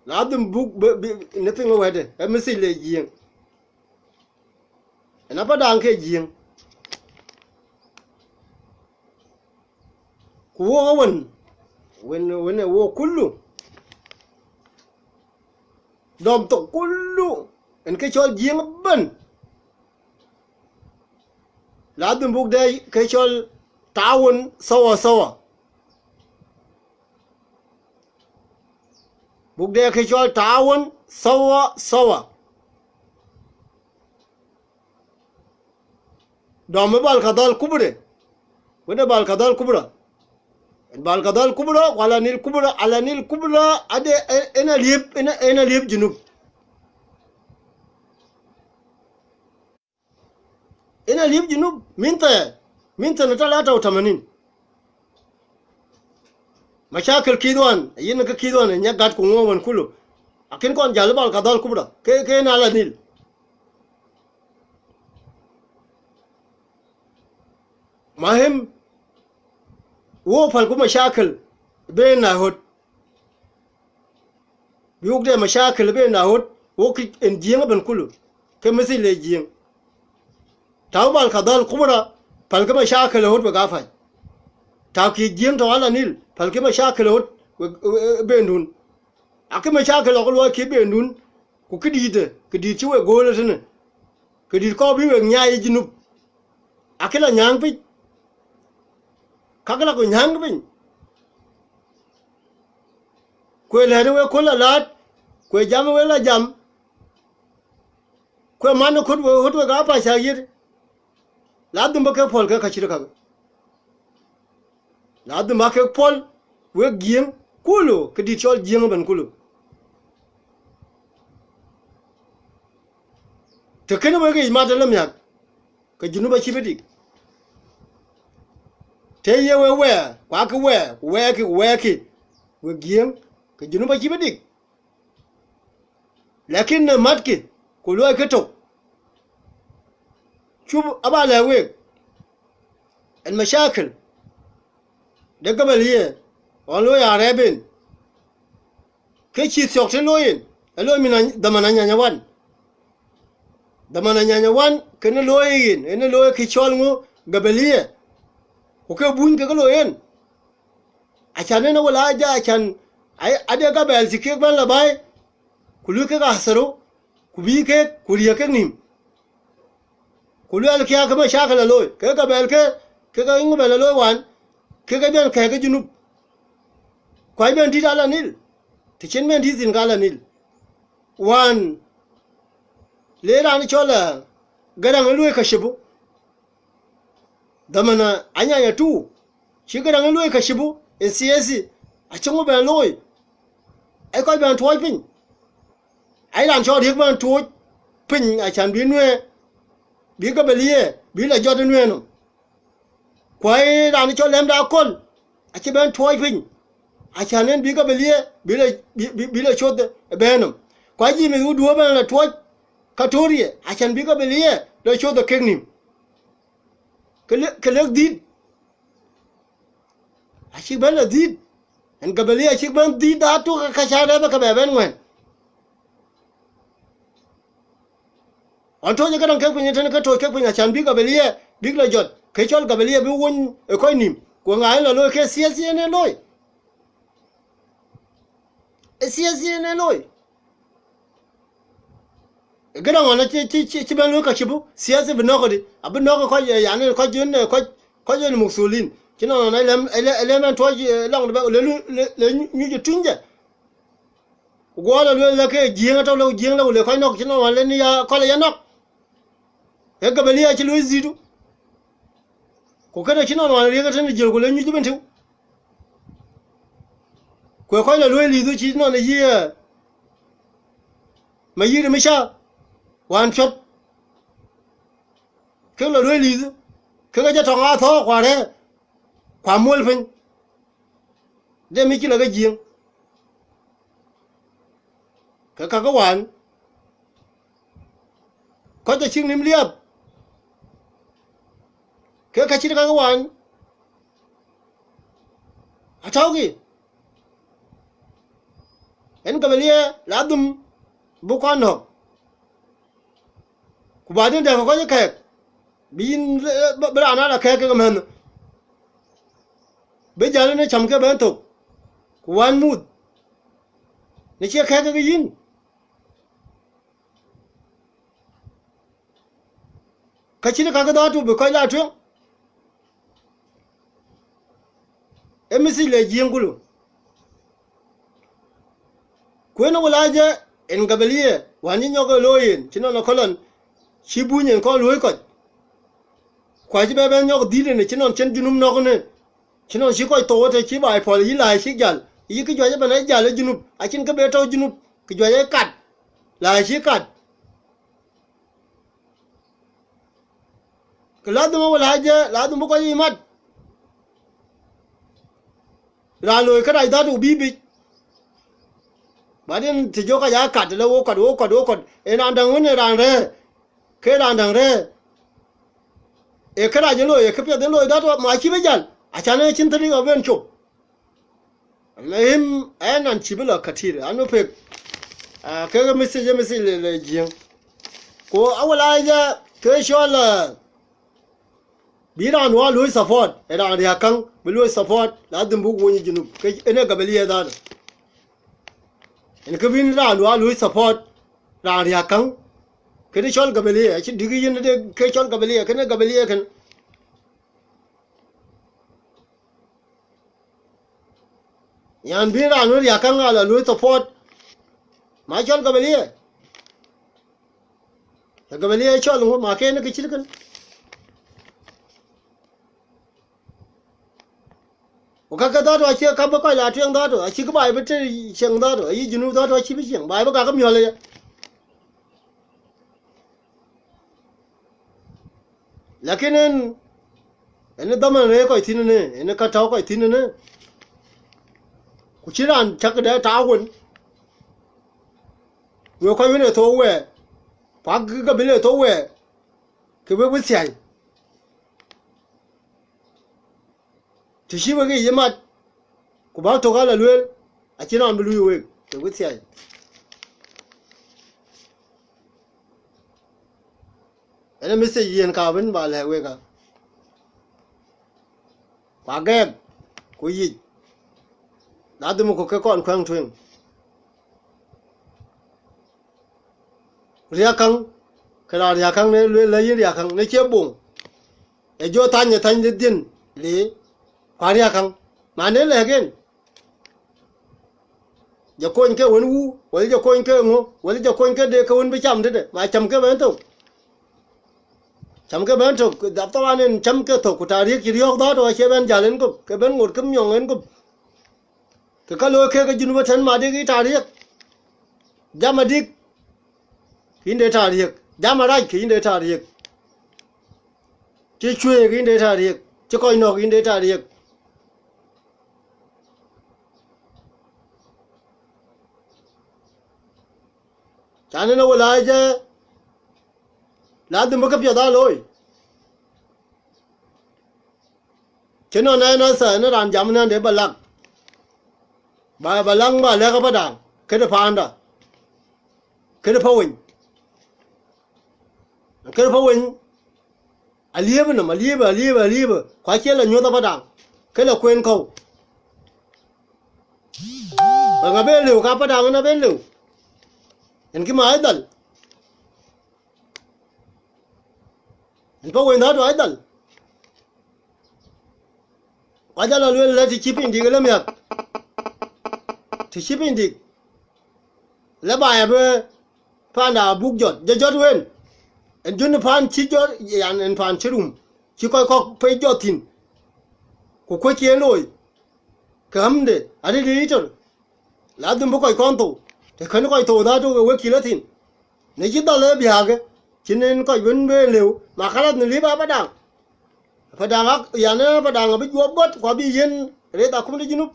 ladhim buk bï, bï, në piŋ wɛ̈tde, ë message le Jiëŋ. En Apadaŋ ke Jiëŋ. Ku wo wën, wën, wën, wo kulu, dɔm thok kulu, en ke cɔl Jiëŋ ëbɛ̈n. Ladhim buk de ke cɔl taawun sawa sawa. Buk de ke cɔl taawun sawa sawa. Dɔm ë Bahr el Ghazal Kubra. Wën ë Bahr el Ghazal Kubra. Bahr el Ghazal Kubra, ku Ala Nil Kubra, Ala Nil Kubra, ade, en, en aliep, en, en aliep Junub. En aliep Junub, min thɛɛr, min thɛɛr në talata u tamanin. Mashakil kidhuan, yen ke kidhuan, nya gat ku ŋuɔɔm wan kulu. Akin kɔn jäl Bahr el Ghazal Kubra, ke, ke en Ala Nil. Mahim, wo pälku mashakil ben na ɣöt. Bï wok de mashakil ben na ɣöt, wok kï en Jiëŋ ëbɛ̈n kulu, ke message le Jiëŋ. Tääu Bahr el Ghazal Kubra, pälkë mashakil ɣöt wek apac. Tääu kï Jiëŋ tɔ̈ Ala Nil, pälkë mashakil ɣöt wek, e, e, bendun. Akë mashakil ɣɔk luɔi kï bendun, ku këdïïtë, këdïït cï wek gööl ëtënë, këdïït kɔɔr bï wek nyaai ë Junub. Akë la nyääŋ piny, kakë la ku nyääŋ piny. Ku ë lɛ̈ɛ̈t ë wek köl la läät, ku ë jam ë wek la jam, ku ë man ë köt wek ɣöt wek apac cä yiëth, ladhim bä ke pɔ̈l ke ka cït kakë. Ladhim bä kek pɔ̈l wek Jiëŋ kulu, këdït cɔl Jiëŋ ëbɛ̈n kulu. Të kënë wek yic mat ëlë miäk, ke Junub acï bï dik. Të ye wek wɛɛr, ku akï wɛɛr, ku wɛɛrkï, ku wɛɛrkï, wek Jiëŋ, ke Junub acï bï dik. Lakin në matkï, ku luɔikï tök. Cuk aba lɛ̈k week, en mashakil de gabaliya ɣɔn looi arɛɛp en, ke cï thiɔ̈k të looi en, ë looi min a-, dhaman Anyanya wan. Dhaman Anyanya wan, kënë looi en, en looi kë cɔl ŋö, gabaliya. Ku ke buny kek looi en. Acan en awal aja, acan, ai, ade gabɛl cï kek bɛ̈n la baai, ku luui kek athero, ku bïï kek, ku riëëk kek nïïm. Ku luɛlkï akë mashakil la looi, kek gabɛl ke, kek aŋö bɛl la looi wan, kek abɛn kɛ̈ɛ̈k ke Junub. Ku abɛn dït Ala Nil, të cïn bɛn dït thïn ke Ala Nil. Wan, le raan cɔl, eh, Garaŋ ë luöi ka cibu. Dhaman Anyanya tu, cï Garaŋ ë luöi ka cibu, ë thiëëthi, acï ŋö bɛn looi? Ai kɔc bɛn tuɔɔc piny. Ai raan cɔl Riëk bɛn tuɔɔc piny, acan bï Nuɛɛr, bï gabaliya, bï la jɔt ë Nuɛɛr nɔm. Ku ai raan cɔl Lɛmda Akol, acï bɛn tuɔɔc piny, acan en bï gabaliya, bï la, bï, bï, bï la coth ë bɛ̈ɛ̈r nɔm. Ku ajï mïth wudue bɛn la tuɔɔc Katoria, acan bï gabaliya la coth ë kek nïïm. Ke le, ke lek dhït. Acïk bɛ̈n la dhït. En gabaliya acïk bɛ̈n dhït, aa tuk ka ca rɛ̈p ke bɛ bɛ̈n ŋuɛ̈n. Ɣɔn toc ë Garaŋ kek piny, tënë ke toc kek piny, acan bï gabaliya bïk la jɔt. Kë cɔl gablia bï wony ë kɔc nïïm, ku ŋa en lɔ looi ke siasa en ë looi? Ë siasa en ë looi. Gëdë ŋɔn cï, cï, cï, cï bɛn looi ka cï bï siasa bï nɔ̈k këdï, abï nɔ̈k kɔc, yani kɔc yen, kɔc, kɔc yen mukthulin. Cï nɔn ë lɛm, ë lɛm, ë lɛm ɛn tuɔɔc, ë, lɔŋ de bɛ, le, le, le nyuc ë tuny jɛ. Ku guɔ lɔ lueel lë ke Jiëëŋ atɔ̈ lë, Jiëëŋ lë, ku le kɔc nɔ̈k cï nɔn wan le ni ya kɔl ë ya nɔ̈k. Ee gablia cï luöi dhiëëtu. Ku kënë cï nɔn wan riëk ëtënë jiël, ku le nyuc ëbën tïu. Ku ë kɔc lɔ luöi liithu cï nɔn ë yï, ë, ma yït ë mi ca, wan cuɔt. Kek lɔ luöi liithu, kek ë jɔ tɔŋ aa thɔ̈ɔ̈k, ku arɛ̈ɛ̈r, ku amuɔl piny. De mi cï lɔ ke Jiëëŋ. Ke kakë wään, kɔc acïk nïm liääp, ke ka cït kakë wään, atɔ̈ukï. En gablia la dhum bï kɔn nɔ̈k. Ku baden dɛ̈k kɔc ë kɛ̈ɛ̈k, bï yïn, bï, bï raan ala kɛ̈ɛ̈k kek mɛ̈nh, bï jäl në cäm ke bɛ̈n thok, ku wään muth, në cie kɛ̈ɛ̈k kek yïn. Ka cïn kakë dhɔ̈ɔ̈tu bï kɔc la tueŋ. Ee message le Jiëëŋ kulu. Ku en wala jɛ en gablia, wään yï nyɔk ë looi yen, cï nɔn ë kɔlɔn, cï buny en kɔn luöi kɔc. Ku acï bɛ bɛn nyɔk dhil en, cï nɔn cïn Junub nɔ̈k en, cï nɔn cï kɔc thou ëtë cï baai pɔ̈l yï la cïk jäl, yï kë juëc ëbɛ̈n ë jäl ë Junub, acïn kë bɛ tɔ̈u Junub, kë juëc ë kat, la cï kat. Ke ladhim wala jɛ, ladhim bï kɔc yic mat. Raan looi kërac dhɔ̈ɔ̈tu bï bic. Baden të jɔ kɔc aa kat, lë wo kɔt, wo kɔt, wo kɔt. En raan däŋ wën, en raan rɛ̈ɛ̈r, ke raan däŋ rɛ̈ɛ̈r. Ee kërac ë looi, ee këpiɛth ë looi dhɔ̈ɔ̈tu, ma cï bï jäl, acan ë cïn thëri ɣɔ̈k ben cop. Almuhim, aya nan cï bï lɔ katir, anu pek, ah, kek message, message le, le Jiëëŋ. Ku awala jɛ ke cɔl, ah, bï raan wä luöi support, ë raan riäk käŋ, bï luöi support, ladhim buk wony Junub, ke en ë gablia dhɔ̈ɔ̈tu. En kë bïn raan wä luöi support, raan riäk käŋ, kënë cɔl gablia, acï dïk yïn de ke cɔl gablia, kënë gablia kën. Yan bï raan wën riäk käŋ ala luöi support, ma cɔl gablia. Ë gablia cɔl ŋö, ma ke en kë cït kën. Ku kakë dhɔ̈ɔ̈tu acie ka bï kɔc la tueŋ dhɔ̈ɔ̈tu, acï kë baai bï të cieŋ dhɔ̈ɔ̈tu, ayï Junub dhɔ̈ɔ̈tu acï bï cieŋ, baai bï kakë miɔl aya. Lakin en, en ë dhaman rëër kɔc thïn ënë, en ë ka tɔ̈u kɔc thïn ënë. Ku cïn raan cäk de taau wën. Wek kɔc wën ë thou wɛɛr, ku agï gabila ë thou wɛɛr, ke wek bï thiäi. Të cï wek yic mat, ku bäk tök ala lueel, acïn raan bï luui wek, ke wek thiäi. Ënë message yen ka bïn ba lɛ̈k wek a. Ku agɛɛk, ku yic, ladhim ku ke kɔn kuɛŋ tueŋ. Riäk käŋ, ke raan riäk käŋ në lueel la yïn riäk käŋ, në cie boŋ. Ë jɔ thany, ë thany de dhiën le, ku ariäk käŋ. Ma në lɛ̈k en, jɔ kony ke wën wu, wala jɔ kony ke ŋö, wala jɔ kony ke de ke wën bï cam tëde, ma cam ke bɛ̈n thok. Cam ke bɛ̈n thok, dhap thaban en cam ke thok, ku tarik cï riɔ̈ɔ̈k dhɔ̈ɔ̈t, acie bɛ̈n jäl en gup, ke bɛ̈n ŋot ke miɔŋ en gup. Ke ka looi kek ke Junub ëtɛ̈n, ma dik yï tarik. Jam adik, ke yïn de tarik. Jam arac, ke yïn de tarik. Cï cuëëk, ke yïn de tarik. Cï kɔc nɔ̈k, ke yïn de tarik. Can en awala jɛ, ladhim bï këpiɛth aa looi. Cï nɔn ɛn ë thɛɛr në raan jam nɛn de ba lak. Ba, ba lak ba lɛ̈k apadaŋ, këde paanda, këde paweny. Këde paweny, Aliëp nɔm, aliëp, aliëp, aliëp. Ku acie la nyuɔ̈th Apadaŋ, ke la kueen kɔ̈u. Ba ŋa ben lëu, ka Apadaŋ ëna ben lëu. Yen kë ma aa dhal. Yen pa wëny dhatu aa dhal. Ku ajal a lueel lɛ të cï piny dik ë la miäk. Të cï piny dik. Lë baai abï panda abuk jɔt. Jɔ jɔt wën. Yen jön paan cï jɔt, yan yen paan cï rum. Cï kɔc kɔ̈k pei jɔt thïn. Ku kuöc cï en looi. Ke ɣämde, adï dï tör. Ladhim bï kɔc kɔn thou. Të kën kɔc thou dhatu ke wek cï lɔ thïn. Në cï dhal ë biäkë, cïn en kɔc wën ben lëu, ma khalas në liep Apadaŋ. Apadaŋ ak, yan, Apadaŋ abï juɔp gɔt, ku abï yiën rëth akum de Junub.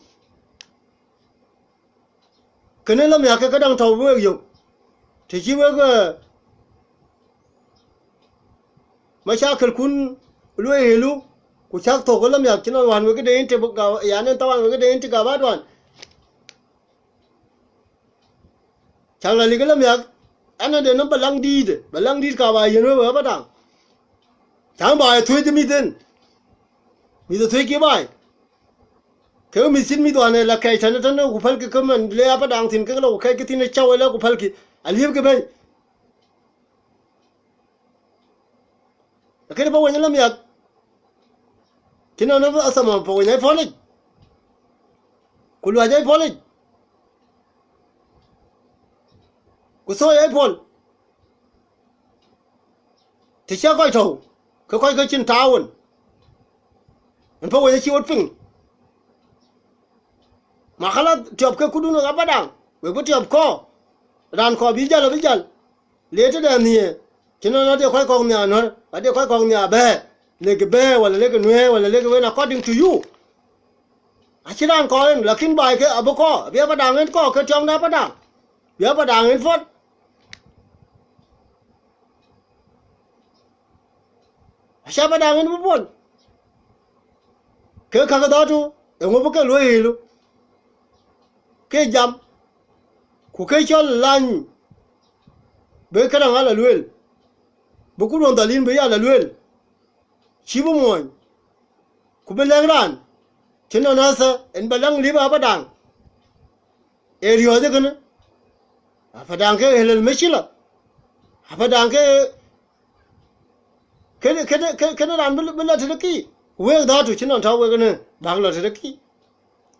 Kënë la miäk ke këdäŋ tɔ̈u bï wek yök. Të cï wek, eh, macakëlkun luɔi ɣëlu, ku cäk thök ë la miäk cïn ɣɔn wään wek këde yïn të ga-, yan, en thawan wek këde yïn të gabat wään. Cäk la lik ë la miäk, ɛn ade nɔm ba laŋ dïït, ba laŋ dïït ka ba yiën wek, wek Apadaŋ. Cäŋ baai ë thuëëc ë mïth en. Mïth ë thuëëc kï baai. Ke mïth cït mïth wään ë la kɛc tënë tënë ku pälkï ke man le Apadaŋ thïn, ke la ku kɛckï thïn ë cäu ë la ku pälkï. Aliëpkï bɛ̈ny. Lakini pa wëny la miäk. Cïn ɣɔn athama pa wëny ai pɔ̈lic. Ku luac ai pɔ̈lic. Ku thoi ai pɔ̈l. Të cä kɔc tɔ̈u, ke kɔc ke cïn taawun. Yen pa wëny acï wot piŋ. Ma khalas tiɔp ke kudun wek Apadaŋ, wek bï tiɔp kɔɔr. Raan kɔɔr bï jäl abï jäl. Le tëde nhiëër, cïn ɣɔn ade kɔc kɔ̈k nhiaar nuär, ade kɔc kɔ̈k nhiaar bɛ̈ɛ̈r. Lek bɛ̈ɛ̈r, wala lek nuëër, wala lek wen according to you. Acïn raan kɔɔr en, lakin baai ke abï kɔɔr, abï Apadaŋ en kɔɔr, ke tiɔm de Apadaŋ. Bï Apadaŋ en puɔ̈l. Acä Apadaŋ en bï puɔ̈l. Ke käk dhatu, eeŋö bï ke luɔi ɣëlu? Ke jam, ku ke cɔl lany, bï këdäŋ ala lueel, bï kuduɔn dhal yïn bï ya la lueel, cï bï muɔny, ku bï lɛ̈k raan, cïn ɣɔn athë, en ba läŋ liep Apadaŋ. Ee riɔ̈ɔ̈c ë kënë. Apadaŋ ke helel mecila. Apadaŋ ke, kënë, kënë, kënë, kënë raan bï, bï la tëde kï. Wek dhatu cïn ɣɔn tɔ̈u wek ënë, bäk la tëde kï.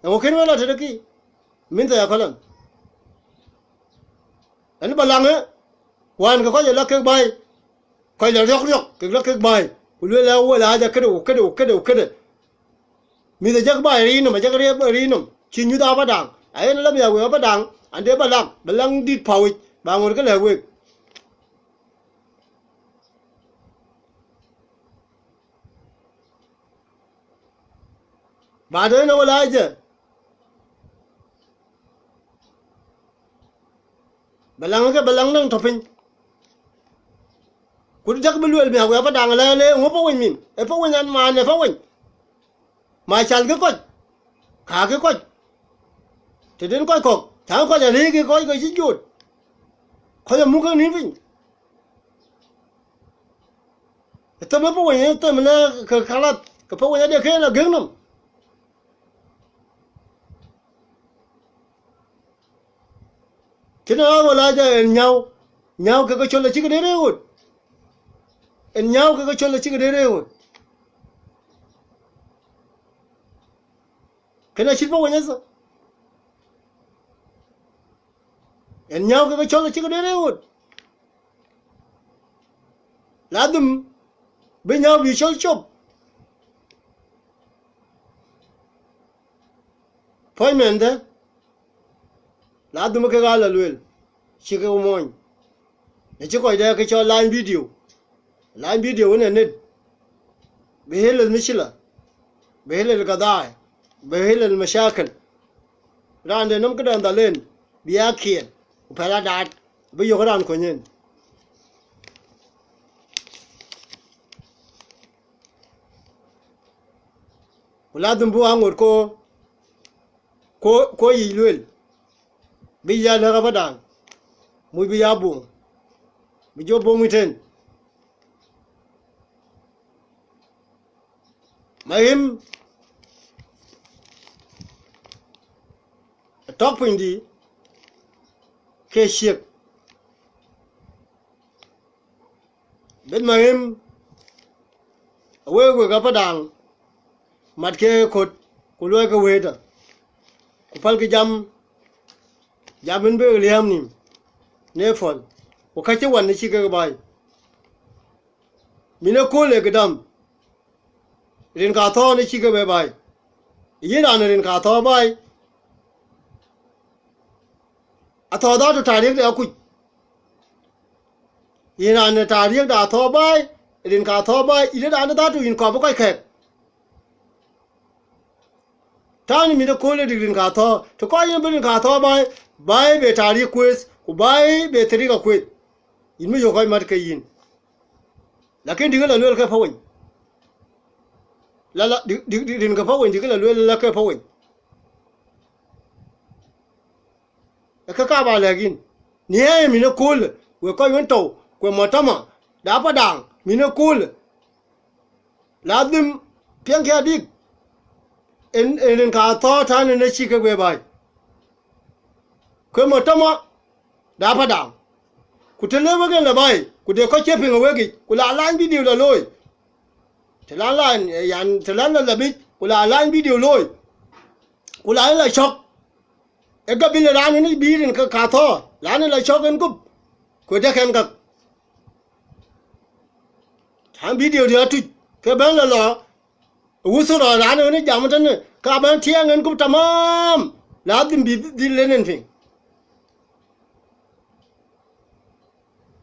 Eeŋö kën wek la tëde kï? Min thɛɛr akɔ̈lɔn. Ɣɛn ba läŋ ë, wään ke kɔc ë la kek baai. Kɔc la riɔ̈k riɔ̈k, kek la kek baai. Ku lueel ë wël aa jɔ këde, ku këde, ku këde, ku këde. Mïth ajäk baai riic nɔm, ajäk riɛp riic nɔm. Cï nyuth Apadaŋ. Ayen la miäk wek Apadaŋ, ande ba läŋ, ba läŋ dït päu yic, ba ŋot ke lɛ̈k wek. Baden ë wël aa jɔ. Ba läŋ ke, ba läŋ däŋ tɔ̈ piny. Ku däk bï lueel miäk wek Apadaŋ lɛ̈k le, ŋö pa wëny mim? Ee pa wëny an, man ee pa wëny. Ma calkï kɔc, kaakï kɔc. Tëden kɔc kɔ̈k, cäŋ kɔc arëëkï kɔc ke cï jot. Kɔc amuk ke nïïm piny. Ë them ë pa wëny, ë them lë ke khalas, ke pa wëny ade ke la gëk nɔm. Cïn ɣɔn wël aa jɔ en nyääu, nyääu ke ke cɔl acï këde rëër ɣöt. En nyääu ke ke cɔl acï këde rëër ɣöt. Kënë acït pa wëny ëthë. En nyääu ke ke cɔl acï këde rëër ɣöt. Ladhim bï nyääu bï cɔl cop. Appointment de, ladhim kek aa la lueel, cï kek muɔny. Në cï kɔc dɛ ke cɔl lany video, lany video wën ë net, bï helel micila, bï helel kadhaai, bï helel macakël. Raan de nɔm këdɛn dhal en, bï aa kiɛɛl, ku pɛl adaat, bï yök raan kony en. Ku ladhim bï aŋot ko, ko, ko yic lueel, bï ya lɛ̈k Apadaŋ, muc bï ya boŋ, bï jɔ boŋ ëtën. Mahim tɔ̈k pinydï ke ciek. Beth Mahim, awek wek Apadaŋ, mat ke kot, ku luɔi ke wëëtë, ku pälkï jam, jam en bï liääm nïïm në pɔ̈l, ku ka cï wan në cï kek baai. Min ë kööl ë këdäm, rin ka thɔ̈ɔ̈r në cï kek bɛ baai. Yïn raan rin ka thɔ̈ɔ̈r baai, athɔ̈ɔ̈r dhatu tarik de akuc. Yïn raan ë tarik de athɔ̈ɔ̈r baai, rin ka thɔ̈ɔ̈r baai, yïn raan ë dhatu yïn kɔp ë kɔc kɛ̈k. Tënë min ë kööl ë dik rin ka thɔ̈ɔ̈r, të kɔc yïn bï rin ka thɔ̈ɔ̈r baai, baai be tarik kueeth, ku baai be tarik akueeth. Yïn bï yök kɔc mat ke yïn. Lakin dikë la luel ke paweny. La, la, dik, dik, dik, rin ke paweny, dikë la luel la ke paweny. Ee kë ka ba lɛ̈k yïn. Në ye min ë kööl, wek kɔc wën tɔ̈u, ku mujtama de Apadaŋ, min ë kööl, ladhim piɛŋkï adik, en, en rin ka thɔ̈ɔ̈r tënë në cï kek bɛ baai. Ku mujtama de Apadaŋ. Ku të le wek en la baai, ku de kɔc cie piŋ ë wek yic, ku la lany video la looi. Të la lany, eh, yan, të la la la bic, ku la lany video looi. Ku la en la cɔ̈k. Ë gabila raan en bï rin ke ka thɔ̈ɔ̈r, raan en la cɔ̈k en gup. Ku de kɛn gak. Tënë video de atuc, ke bɛ̈n la lɔ, Wusura raan ënë jam tënë, ka bɛ̈n tiɛɛŋ en gup tamam, ladhim bï dhil len en piŋ.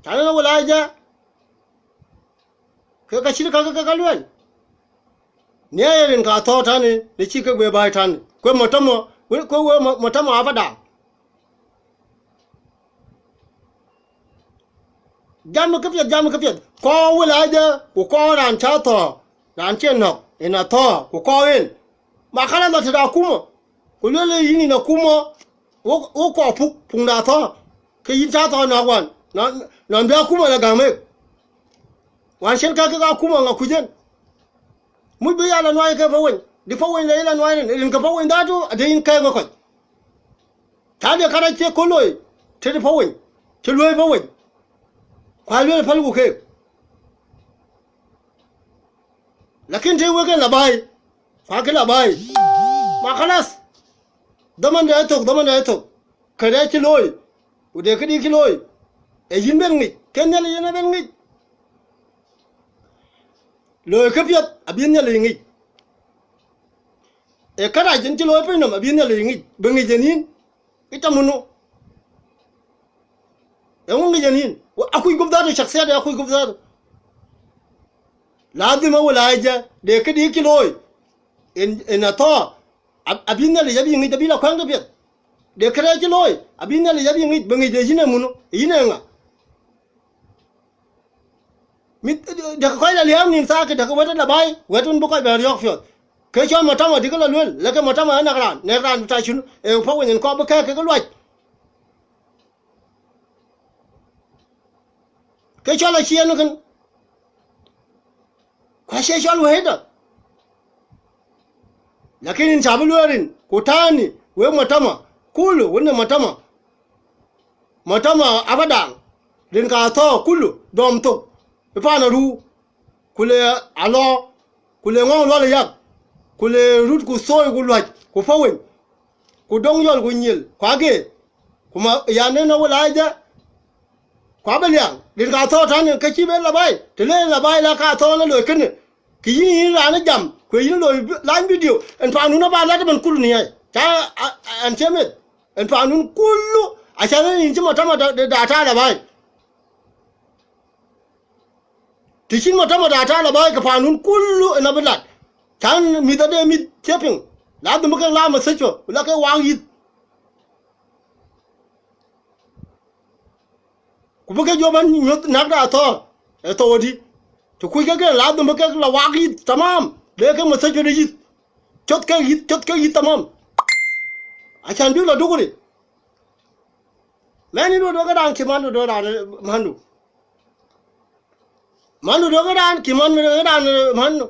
Tënë na wala ja, ke ka cït ka, ke, ke ka luel. Në ye rin ka thɔ̈ɔ̈r tënë, në cï kek bɛ baai tënë. Ku mujtama, we, ku we mu-, mujtama Apadaŋ. Jam këpiɛth, jam këpiɛth. Kɔɔr wala ja, ku kɔɔr raan cä thɔ̈ɔ̈r, raan cie nɔ̈k, en athɔ̈ɔ̈r, ku kɔɔr en. Ma kala na tëda akuma, ku luel yïn yïn akuma, wo, wo kɔɔr puk, puk na thɔ̈ɔ̈r, ke yïn cä thɔ̈ɔ̈r nɔ̈k wan, nɔn, nɔn bï akuma la gäm ëk. Wan cïn ka kek akuma ŋa kuc en. Muc bï ya la nuai ke paweny, di paweny la yï la nuai rin, rin ke paweny dhatu, ade yïn kɛɛk ë kɔc. Cä de kärɛc cie kö looi, tëde paweny, cï luöi paweny, ku aluel pälku keek. Lakin të wek en la baai, ku akë la baai, ma khalas, dhaman de ë thök, dhaman de ë thök, këde cï looi, ku de këdï cï looi, ee yïn ben ŋic, ke Nhialic yen ë ben ŋic. Looi këpiɛth abï Nhialic ŋic. Ee kërac en cï looi pinynhom abï Nhialic ŋic, bï ŋic en yïn, ë tɛ̈ munu. Eeŋö ŋic en yïn? Wa-, akuc gup dhatu, shakhsiyat de akuc gup dhatu. Ladhim awala ja, de këdï cï looi, en, en athɔ̈ɔ̈r, ab-, abï Nhialic abï ŋic, abï la kuɛ̈ŋ këpiɛth. De këde cï looi, abï Nhialic abï ŋic, bï ŋic de yïn ë munu, yïn ë ŋa? Mïth, dɛ̈kë kɔc la liääm nïn thaakë, dɛ̈kë wɛ̈t la baai, wɛ̈t wën bï kɔc bɛ riɔ̈ɔ̈k piɔ̈ɔ̈th. Ke cɔl mujtama dï ke la luel, lɛ̈kë mujtama ë näk raan, näk raan bï ta cun, ee paweny en kɔɔr bï kɛ̈ɛ̈k kekë luac. Ke cɔl acie en kën, ku acie cɔl wëëtda. Lakin yïn cä bï lueel rin, ku tënë, wek mujtama, kulu, wën ë mujtama. Mujtama Apadaŋ, rin ka thɔ̈ɔ̈r kulu, dɔm thok, ë paan Aruu, ku le Alɔ, ku le Ŋɔŋ Lual Yak, ku le Rut ku Thoi ku Luac, ku paweny, ku Dɔŋ Yɔl ku Nyiel, ku Ageer, ku ma, yan en awala ja, ku Abaliaŋ, rin ka thɔ̈ɔ̈r tënë, ke cï ben la baai, të le en la baai la ka thɔ̈ɔ̈r la looi kënë, ke yïn, yïn raan ë jam, ku yïn looi bi-, lany video, en paandun aba lat ëmën kulu në yai. Cä, a, a, ɛn cie meth, en paandun kulu, acan en yïn cï mujtama da, da, da ta la baai. Të cïn mujtama da ta la baai, ke paandun kulu en abï lat. Can mïth ade mïth cie piŋ. Ladhim bï kek la message, ku la ke wak yïth. Ku bï ke jɔ bɛ̈n nyuɔ̈th näk de athɔ̈ɔ̈r, ë thou adï. Të kuc kek en, ladhim bï kek la wak yïth tamam, le ke message de yïth. Cɔ̈th kek yïth, cɔ̈th kek yïth tamam. Acan bïk la dukuri. Mɛn yïn duɔ̈t wek raan cï man duɔ̈t wek raan, eh, mandu. Mandu duɔ̈t wek raan cï man wek raan, eh, mandu.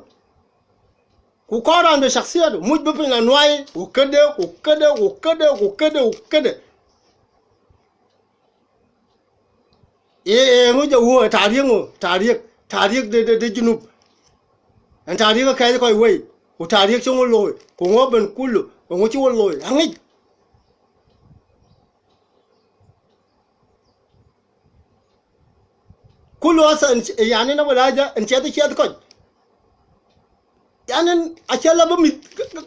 Ku kɔɔr raan de shakhsiyat, muc bï piny la nuai, ku këde, ku këde, ku këde, ku këde, ku këde. Ee, ee, ŋö jɔ wuɔ, tarik ŋö, tarik, tarik de, de, de Junub. Ɛn tarik kɛɛc kɔc wei, ku tarik cï ŋö looi, ku ŋö ben kulu, ku ŋö cï wɔ looi, aŋic. Kulu asa, ɛn, yani na wala ja, ɛn ciɛth, ciɛth kɔc. Yani, acie la bï mïth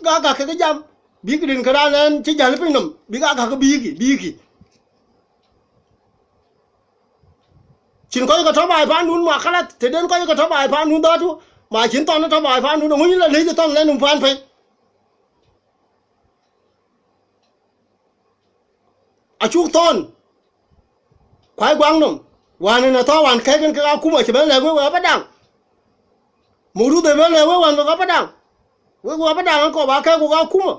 ga, ga, ga ke jam, bïk rin ke raan ɛn cï jäl piny nɔm, bïk ga, ga ke bïki, bïki. Cïn kɔc ke tɔ̈ baai paandun ma khalas, të den kɔc ke tɔ̈ baai paandun dhatu, ma cïn thɔn tɔ̈ baai paandun, ŋuny la lec thɔn lɛn num paan pei. Acuk thɔn, kuai guaŋ nɔm, wään en athɔ̈ wään kɛ̈k en kek akuma cï bɛ̈n lɛ̈k wek, wek Apadaŋ. Murudh ë bɛ̈n lɛ̈k wek wään wek Apadaŋ. Wek, wek Apadaŋ akɔp akɛ̈k wek akuma.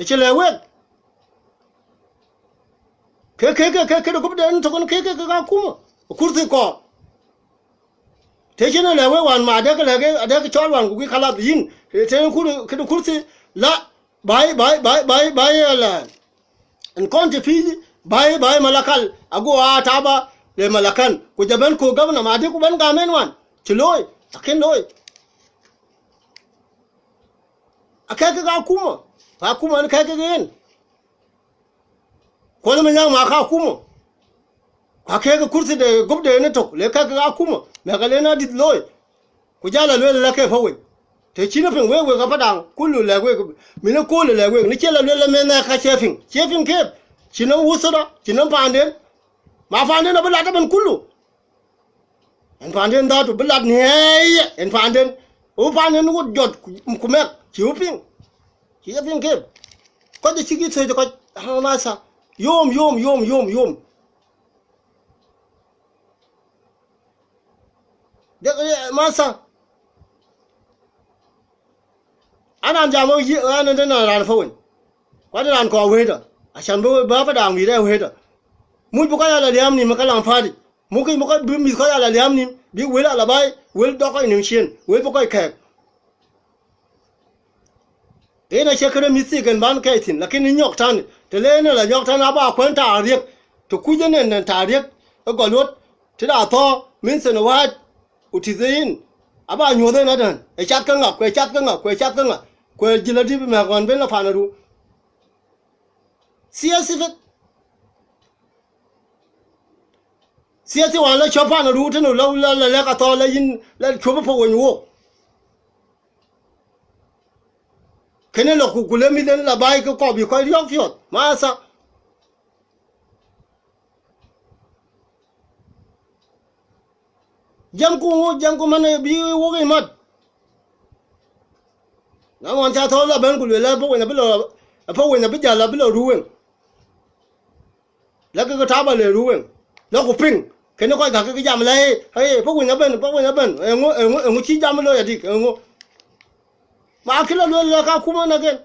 Ë cï lɛ̈k wek. Ke, ke, ke, ke, ke de gup den tök en ke, ke, ke akuma. Kurthi kɔɔr. Të cïn ë lɛ̈k wek wään ma adek lɛ̈k, adek cɔl wään ku guik khalas yïn. Të, të kur, këde kurthi la, bai, bai, bai, bai, bai, ala. En kɔn të pïïr, bai, bai, Malakal, ago a taba le Malakan. Ku jɔ bɛ̈n ku gabna ma adek ku bɛ̈n gam en wään. Cï looi, akën looi. Akɛ̈k kek akuma. Akuma en kɛ̈k kek en. Kuɔl Manyaŋ ma ka akuma. Ku akek kurthi de gup de en tök, le kɛ̈k kek akuma. Mɛk alen adït looi. Ku jal a lueel la ke Paweny. Të cïn piŋ wek, wek Apadaŋ, kulu lɛ̈k wek, min ë kööl lɛ̈k wek. Në cie la lueel la mɛnh ë ka cie piŋ. Cie piŋ kep. Cïn nɔm wuth thöda, cïn nɔm paanden. Ma paanden abï lat ëbɛ̈n kulu. En paanden dhatu bï lat nhiɛɛi, en paanden. Ë paanden wot jɔt ku, ku mɛk, cï wë piŋ. Cï ye piŋ kep. Kɔc acïk yï thöc kɔc, ah, masa. Yom, yom, yom, yom, yom. Dek, eh, masa. Anan jam ë yï, an ënde na raan Paweny. Kuat raan kɔɔr wëëtdä. Acan bï, bï Apadaŋ mïth ë wëëtdä. Muc bï kɔc ala liääm nïm ë kalam patic. Muk bï kɔc, bï mïth kɔc ala liääm nïm, bï wël ala baai, wël dɔk kɔc nïm ciëën, wël bï kɔc kɛ̈ɛ̈k. En acie këde mïth thik en ban kɛɛc thïn, lakin ë nyɔk tän, të le en la nyɔk tän aba kuɛ̈n taariëk, të kuc en en taariëk ë gɔl luɔt, të da thɔ̈, min thën ë wääc, ku tïth en, aba nyuɔ̈th en adän, ë cath ke ŋa, ku ë cath ke ŋa, ku ë cath ke ŋa, ku ë jël adï bï mɛ̈k ɣɔn ben la pan aru. Thiëëth thï feth. Thiëëth thï wään la cɔ̈p pan aru tënë la, la, la lɛ̈k athɔ̈ la yïn, la cuɔp ë Paweny wook. Kënë lɔ ku, ku le mïth en la baai ke kɔɔr bï kɔc riɔ̈k piɔ̈ɔ̈th, masa. Jam ku ŋö, jam ku man, eh, bï wok yic mat. Na ɣɔn ca thɔ̈u la bɛ̈n ku lueel, Paweny abï lɔ, Paweny abï jäl, abï lɔ Ruweŋ. La ke ke taba le Ruweŋ. La ku piŋ. Kënë kɔc ka ke jam la, eh, eh, Paweny abɛ̈n, Paweny abɛ̈n. Eŋö, eŋö, eŋö cï jam looi adik, eŋö? Ma kë la lueel la ka kuma na gen.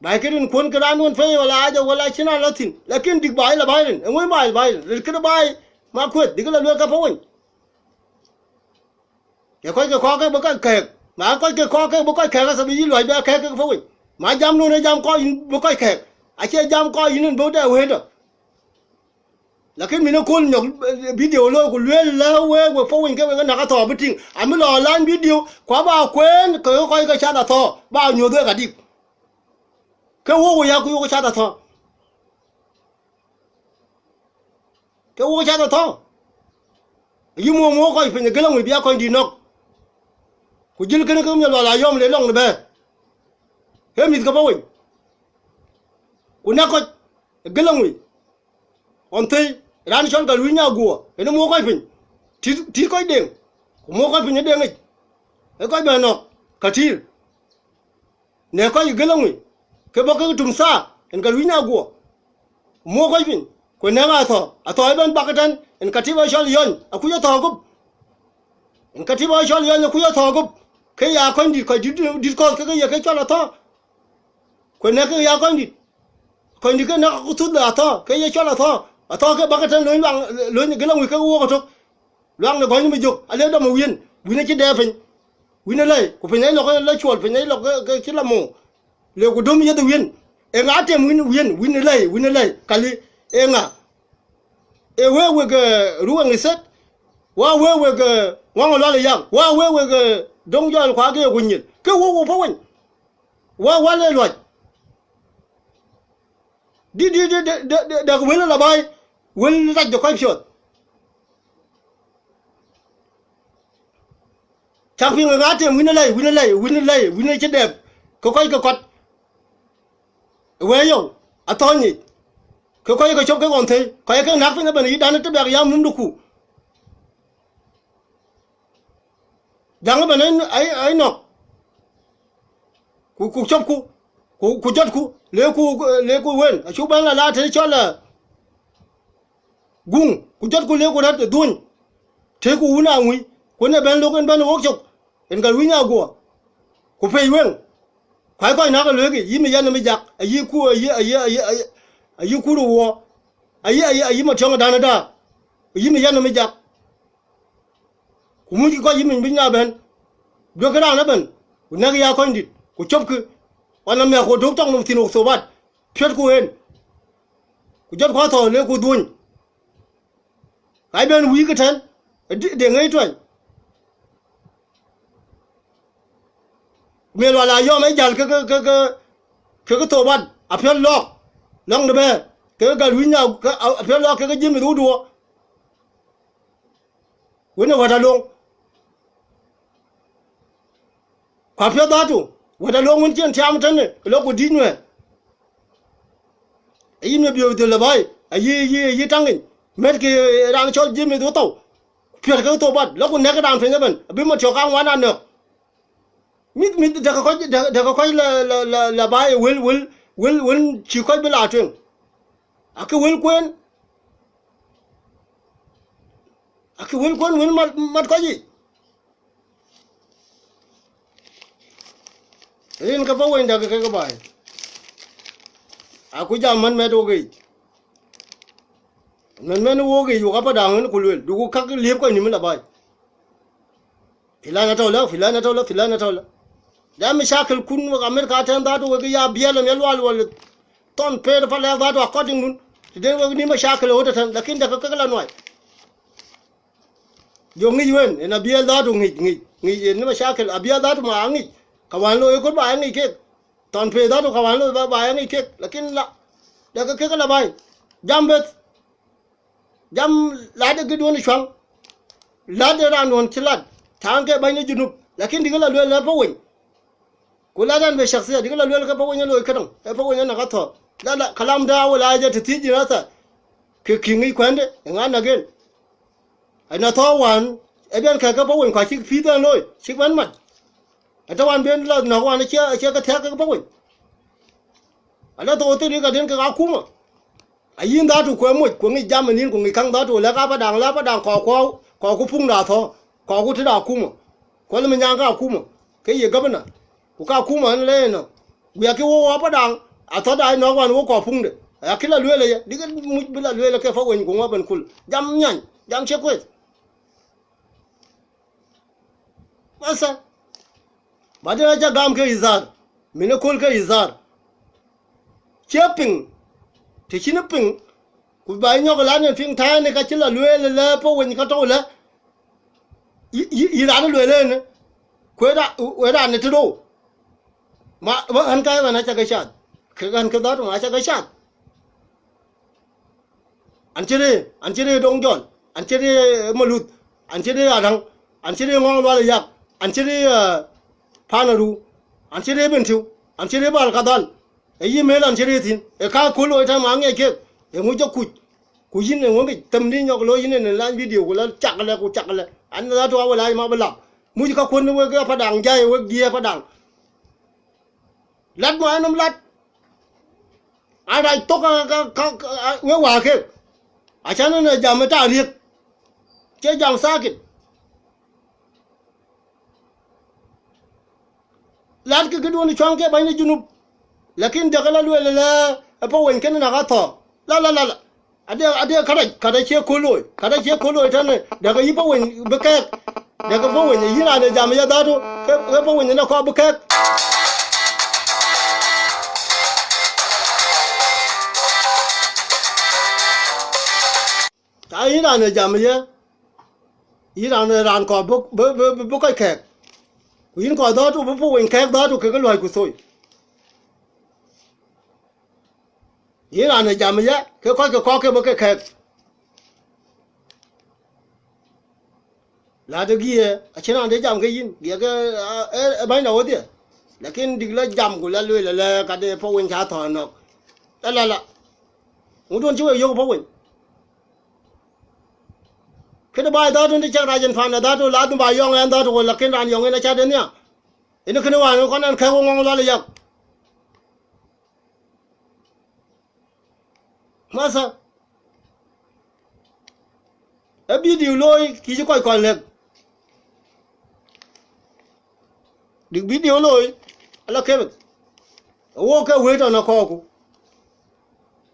Baai ke rin kuɔ̈n ke raan wën pei wala aja wala cïn an la thïn. Lakin dik baai la baai rin. Eŋö baai, baai rin? Rin këde baai ma kueth, dik la lueel ka Paweny. Ye kɔc ke kɔɔr ke bï kɔc kɛ̈ɛ̈k. Ma kɔc ke kɔɔr ke bï kɔc kɛ̈ɛ̈k, asa bï yï luɔi bï kɛ̈ɛ̈k ke Paweny. Ma jam nu në jam kɔc yïn bï kɔc kɛ̈ɛ̈k. Acie jam kɔc yïn en bï dɛ wëëtdä. Lakin min ë kööl nyɔk, eh, video looi ku lueel la wek, wek Paweny ke wek ë näk athɔ̈ bï tïŋ. Amï lɔ lany video, ku aba kueen ke kɔc ke cath athɔ̈, ba nyuɔ̈th wek adik. Ke wok wok ya ku yok cath athɔ̈. Ke wok cath athɔ̈. Yï muɔ̈k muɔ̈k kɔc piny, gël aŋui bï a kɔc dït nɔ̈k. Ku jël kënë ke miɛt lual ayɔm le lɔŋ de bɛ̈ɛ̈r. Ee mïth ke Paweny. Ku nɛ̈k kɔc, gël aŋui. Ɣɔn thëi, raan cɔl Gatwec Nyaguɔ, en muɔ̈k kɔc piny. Tït, tït kɔc deŋ. Ku muɔ̈k kɔc piny ë deŋ yic. Ee kɔc bɛ nɔ̈k, ka tïr. Në kɔc gël aŋui, ke bɔ̈ ke tum thaa, en Gatwec Nyaguɔ. Muɔ̈k kɔc piny, ku nɛ̈k athɔ̈, athɔ̈ ëbɛ̈n bak ëtɛ̈n, en katiba cɔl Yɔny, akuc athɔ̈ gup. En katiba cɔl Yɔny akuc athɔ̈ gup. Ke ya kɔc dït, kɔc dït, dït kɔ̈th ke ke ye ke cɔl athɔ̈. Ku nɛ̈k ke ya kɔc dït. Kɔc dït ke nɛ̈k ku thuth athɔ̈, ke ye cɔl athɔ̈. Athɔ̈ ke bak ëtɛ̈n lööny luaŋ, lööny gël aŋui ke wok ëtök. Luaŋ de gɔny bï jök, ale dɔm ë wiën, wiën acï dɛɛr piny. Wïn ë lɛ̈i, ku piny ë lɔ ke la cuɔl, piny ë lɔ ke, ke cï la mou. Le ku döm yeth wïn. Eeŋa tem wïn, wïn, wïn ë lɛ̈i, wïn ë lɛ̈i, kali, eeŋa? Ee wek wek, eh, Ruweŋ Itheth, wa wek wek, eh, Ŋɔŋ Lual Yak, wa wek wek, eh, Döŋ Jɔl ku Ageer ku Nyil. Ke wok wok Paweny. Wa wal ë luɔc. Dï, dï, dï, dë, dë, dë, dëk wël la baai, wël rac de kɔc piɔ̈ɔ̈th. Cak piŋ ë ŋa tem wïn ë lɛ̈i, wïn ë lɛ̈i, wïn ë lɛ̈i, wïn ë cï dɛɛp, ke kɔc ke kɔt. Wëë yɔu, athɔ̈ɔ̈ny yic. Ke kɔc ke cop ke ɣɔn thëi, kɔc ke näk piny ëbɛ̈n, yï dan ë tëbɛ̈k yam numdu ku. Jaŋ ëbɛ̈n ai, ai, ai nɔ̈k. Ku, ku copku, ku, ku jɔtku, leku, leku wën, acuk bɛ̈n la la të cɔl, eh, guŋ, ku jɔtku leku rɛ̈t ë dhuöny. Tëëku wun aŋui, ku në bɛ̈n lok en bɛ̈n wok cök, en gal wïny aguɔ. Ku pei weŋ, kuai kɔc näk ë lueekï, yï mi yɛn ë mi jak, ayï ku, ayï, ayï, ayï, ayï, ayï kur ë wuɔ, ayï, ayï, ayï ma tiɔŋ ë dan ë daar, ku yï mi yɛn ë mi jak. Ku muckï kɔc yï miny bï nya bɛ̈n, duökï raan ëbɛ̈n, ku nɛ̈kï ya kɔnydït, ku copkï, ɣɔn amiäk ku dök tɔŋ nɔm thïn wok thobat, piɔ̈tku en, ku jɔtku athɔ̈ɔ̈r leku dhuöny. Ka bɛ̈n wïïk ëtɛ̈n, ë dï-, de ŋëc tuɛny. Miɛt Lual Ayɔm ë jäl ke, ke, ke, ke, ke thobat, apiɔ̈l lɔɔk, lɔŋ de bɛ̈ɛ̈r, ke gal wïny a, ke, a, apiɔ̈l lɔɔk ke, ke jiëmith wuduɔ. Wën ë wɛ̈t aloŋ. Ku apiɔ̈th dhatu, wɛ̈t aloŋ wën cïn tiam tënë, ë lɔ ku dïc nuɛɛr. Ayï miɛt biöök dhil ë bäi, ayï, ayï, ayï taŋ yic, mɛtkï raan cɔl jiëmith wuthou, piɔ̈t ke thobat, lɔ ku nɛ̈k raan piny ëbɛ̈n, abï ma tiɔ̈k kaŋuan anɔ̈k. Mïth, mïth, dɛ̈kë kɔc, dɛ̈kë, dɛ̈kë kɔc la, la, la, la baai wël, wël, wël, wël cï kɔc bï la tueŋ. Akë wël kueen, akë wël kueen, wël mat, mat kɔc yic. Rin ke Paweny dɛ̈kë kek baai. Aku jam män mɛt wok yic. Män mɛn wok yic, wok Apadaŋ ën ku luel, duku kak liep kɔc nïm la baai. Filan atɔ̈ lë, filan atɔ̈ lë, filan atɔ̈ lë. Da mashakil kun wek America tɛ̈n dhatu wek ya biɛl, ya lual wal. Thɔn peet pa lɛɛk dhatu according nun. Të den wek ni mashakil ɣöt tɛ̈n, lakin dɛ̈kë kek la nuai. Jɔ ŋic wën, en abiɛl dhatu ŋic, ŋic, ŋic, en ni mashakil, abiɛl dhatu ma aŋic. Ka wään looi ëköl ba aŋic kek. Thɔn peet dhatu ka wään looi ba, ba aŋic kek. Lakin la, dɛ̈kë kek la baai. Jam beth. Jam lat ë këduön cuaŋ, lat ë raan duön cï lat, thaŋ ke bäny ë Junub, lakin dïkë la lueel ë Paweny. Ku lat ɛn be shakhsia, dïkë la lueel ke Paweny ë looi këdäŋ, ë Paweny ë nak athɔ̈ɔ̈r. La, la, kalam da awal aje të thiëc yïn atha, ke kï ŋic kuɛ̈nde, ë ŋa nak en? Ë na thɔ̈ɔ̈r wään, ë biɛn kɛ̈k ke Paweny, ku acïk pïïth ɛn looi, cïk bɛ̈n mat. Ë të wään ben la nɔ̈k wään acie, acie ke thiäk ke Paweny. Ala thou thïn ka den kek akuma. Ayïn dhatu ku ë moc, ku ŋic jam ë nïn, ku ŋic käŋ dhatu, lɛ̈k Apadaŋ, lɛ̈k Apadaŋ kɔɔrku, kɔɔrku puŋda thɔ̈ɔ̈r, kɔɔrku tëde akuma. Ku lë mi nyaŋ ke akuma, ke ye gabana. Ku ka akuma ën le ënɔ. Guiakï wok Apadaŋ, athɔ̈rda ë nɔ̈k wään wok kɔɔr puŋde. Ayakï la lueel aya, dïkë muc bï la lueel ke Paweny ku ŋuɔ̈p ën kul. Jam nyany, jam cie kueth. Masa, baden aca gam ke idhar, min ëköl ke idhar. Cie piŋ, të cïn piŋ, ku ba nyɔk lan en piŋ tɛ̈ɛ̈n ka cï la lueel lë Paweny ka tɔ̈u lë, yï, yï, yï raan lueel en, ku ë ra-, ë raan ë tëdou. Ma, ma ɣän ka ɣän aca ke cath, ke ɣän ke dhatu ma aca ke cath. An cï rëër, an cï rëër Döŋ Jɔl, an cï rëër Maluth, an cï rëër Adaŋ, an cï rëër Ŋɔŋ Lual Yak, an cï rëër, eh, Panaru, an cï rëër Bentiu, an cï rëër Bal Kadhal. Ë yï mël an cï rëër thïn, ë ka kööl looi tɛ̈n ma ŋiɛc kek, eeŋö jɔ kuc? Ku yïn eeŋö ŋic them ni nyɔk looi yïn en lany video ku la cak lɛ, ku cak lɛ. An dhatu awal ai ma bï lap. Muc ka kuön wek Apadaŋ jai wek diëë Apadaŋ. Lat ma enɔm lat. An rac thok ka, ka, ka, ka, we wäär kek. Acan en jam ë taariëk. Cie jam sakit. Lat ke këduön cuaŋ ke bäny de Junub. Lakin dek la lueel lë ë Paweny kënë nak athɔ̈ɔ̈r. La, la, la, la. Ade, ade kärɛc, kärɛc cie kööl looi. Kärɛc cie kööl looi tënë dek yï Paweny bï kɛɛk. Dek ke puɔ̈u weny, yïn raan ë jam ye dhatu, ke, ke puɔ̈u weny ënë kɔɔr bï kɛ̈k. Ka yïn raan ë jam ye, yïn raan, raan kɔɔr bï, bï, bï, bï, bï kɔc kɛ̈k. Ku yïn kɔɔr dhatu, bï puɔ̈u weny kɛ̈k dhatu, kekë luɔi ku thoi. Yïn raan ë jam ye, ke kɔc ke kɔ̈k ke bï ke kɛ̈k. La de giɛ, acïn raan de jam ke yïn, giɛ ke, a, e, e bäny la wodhie. Lakin dik la jam ku la lueel la ka de puɔ̈u weny ca thɔ̈n nɔ̈k. La, la, la. Ŋuɔ̈t duɔ̈n cï wek yök puɔ̈u weny. Këde baai dhatu de cak rac en paan dhatu, la dhum ba yɔŋ en dhatu, lakin raan yɔŋ en aca de nhial. Ënë kënë wään kɔn ɛn kɛ̈k wek ŋɔŋ lual yak. Masa, e video looi, kï cï kɔc kɔn lɛ̈k. Dik video looi, ala kebek. Wo ke wëët ɔn akɔɔku.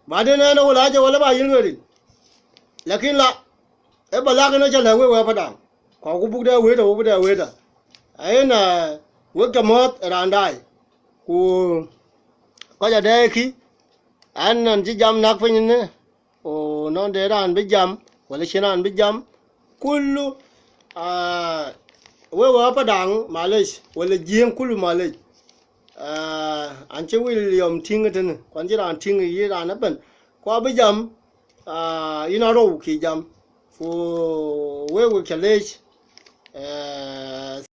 Ba den ɛn wala aje wala ba yïn wëërin. Lakin la, e ba lak en aca lɛ̈k wek wek Padaŋ. Kɔɔku buk de wëët, wo buk de wëët. Ayen, ah, wek ca mɔ̈ɔ̈th ë raan daai. Ku kɔc adɛɛi kï, an nɔn cï jam näk piny ënë, o nɔn de raan bï jam, wala cïn raan bï jam, kulu, ah, wek wek Padaŋ, malec, wala Jiëëŋ kulu, malec. Ah, an cï William tïŋ ëtënë, ku an cï raan tïŋ yï raan ëbɛ̈n. Ku abï jam, ah, yïn arou kï jam. Ku wek wek ca leec, eh,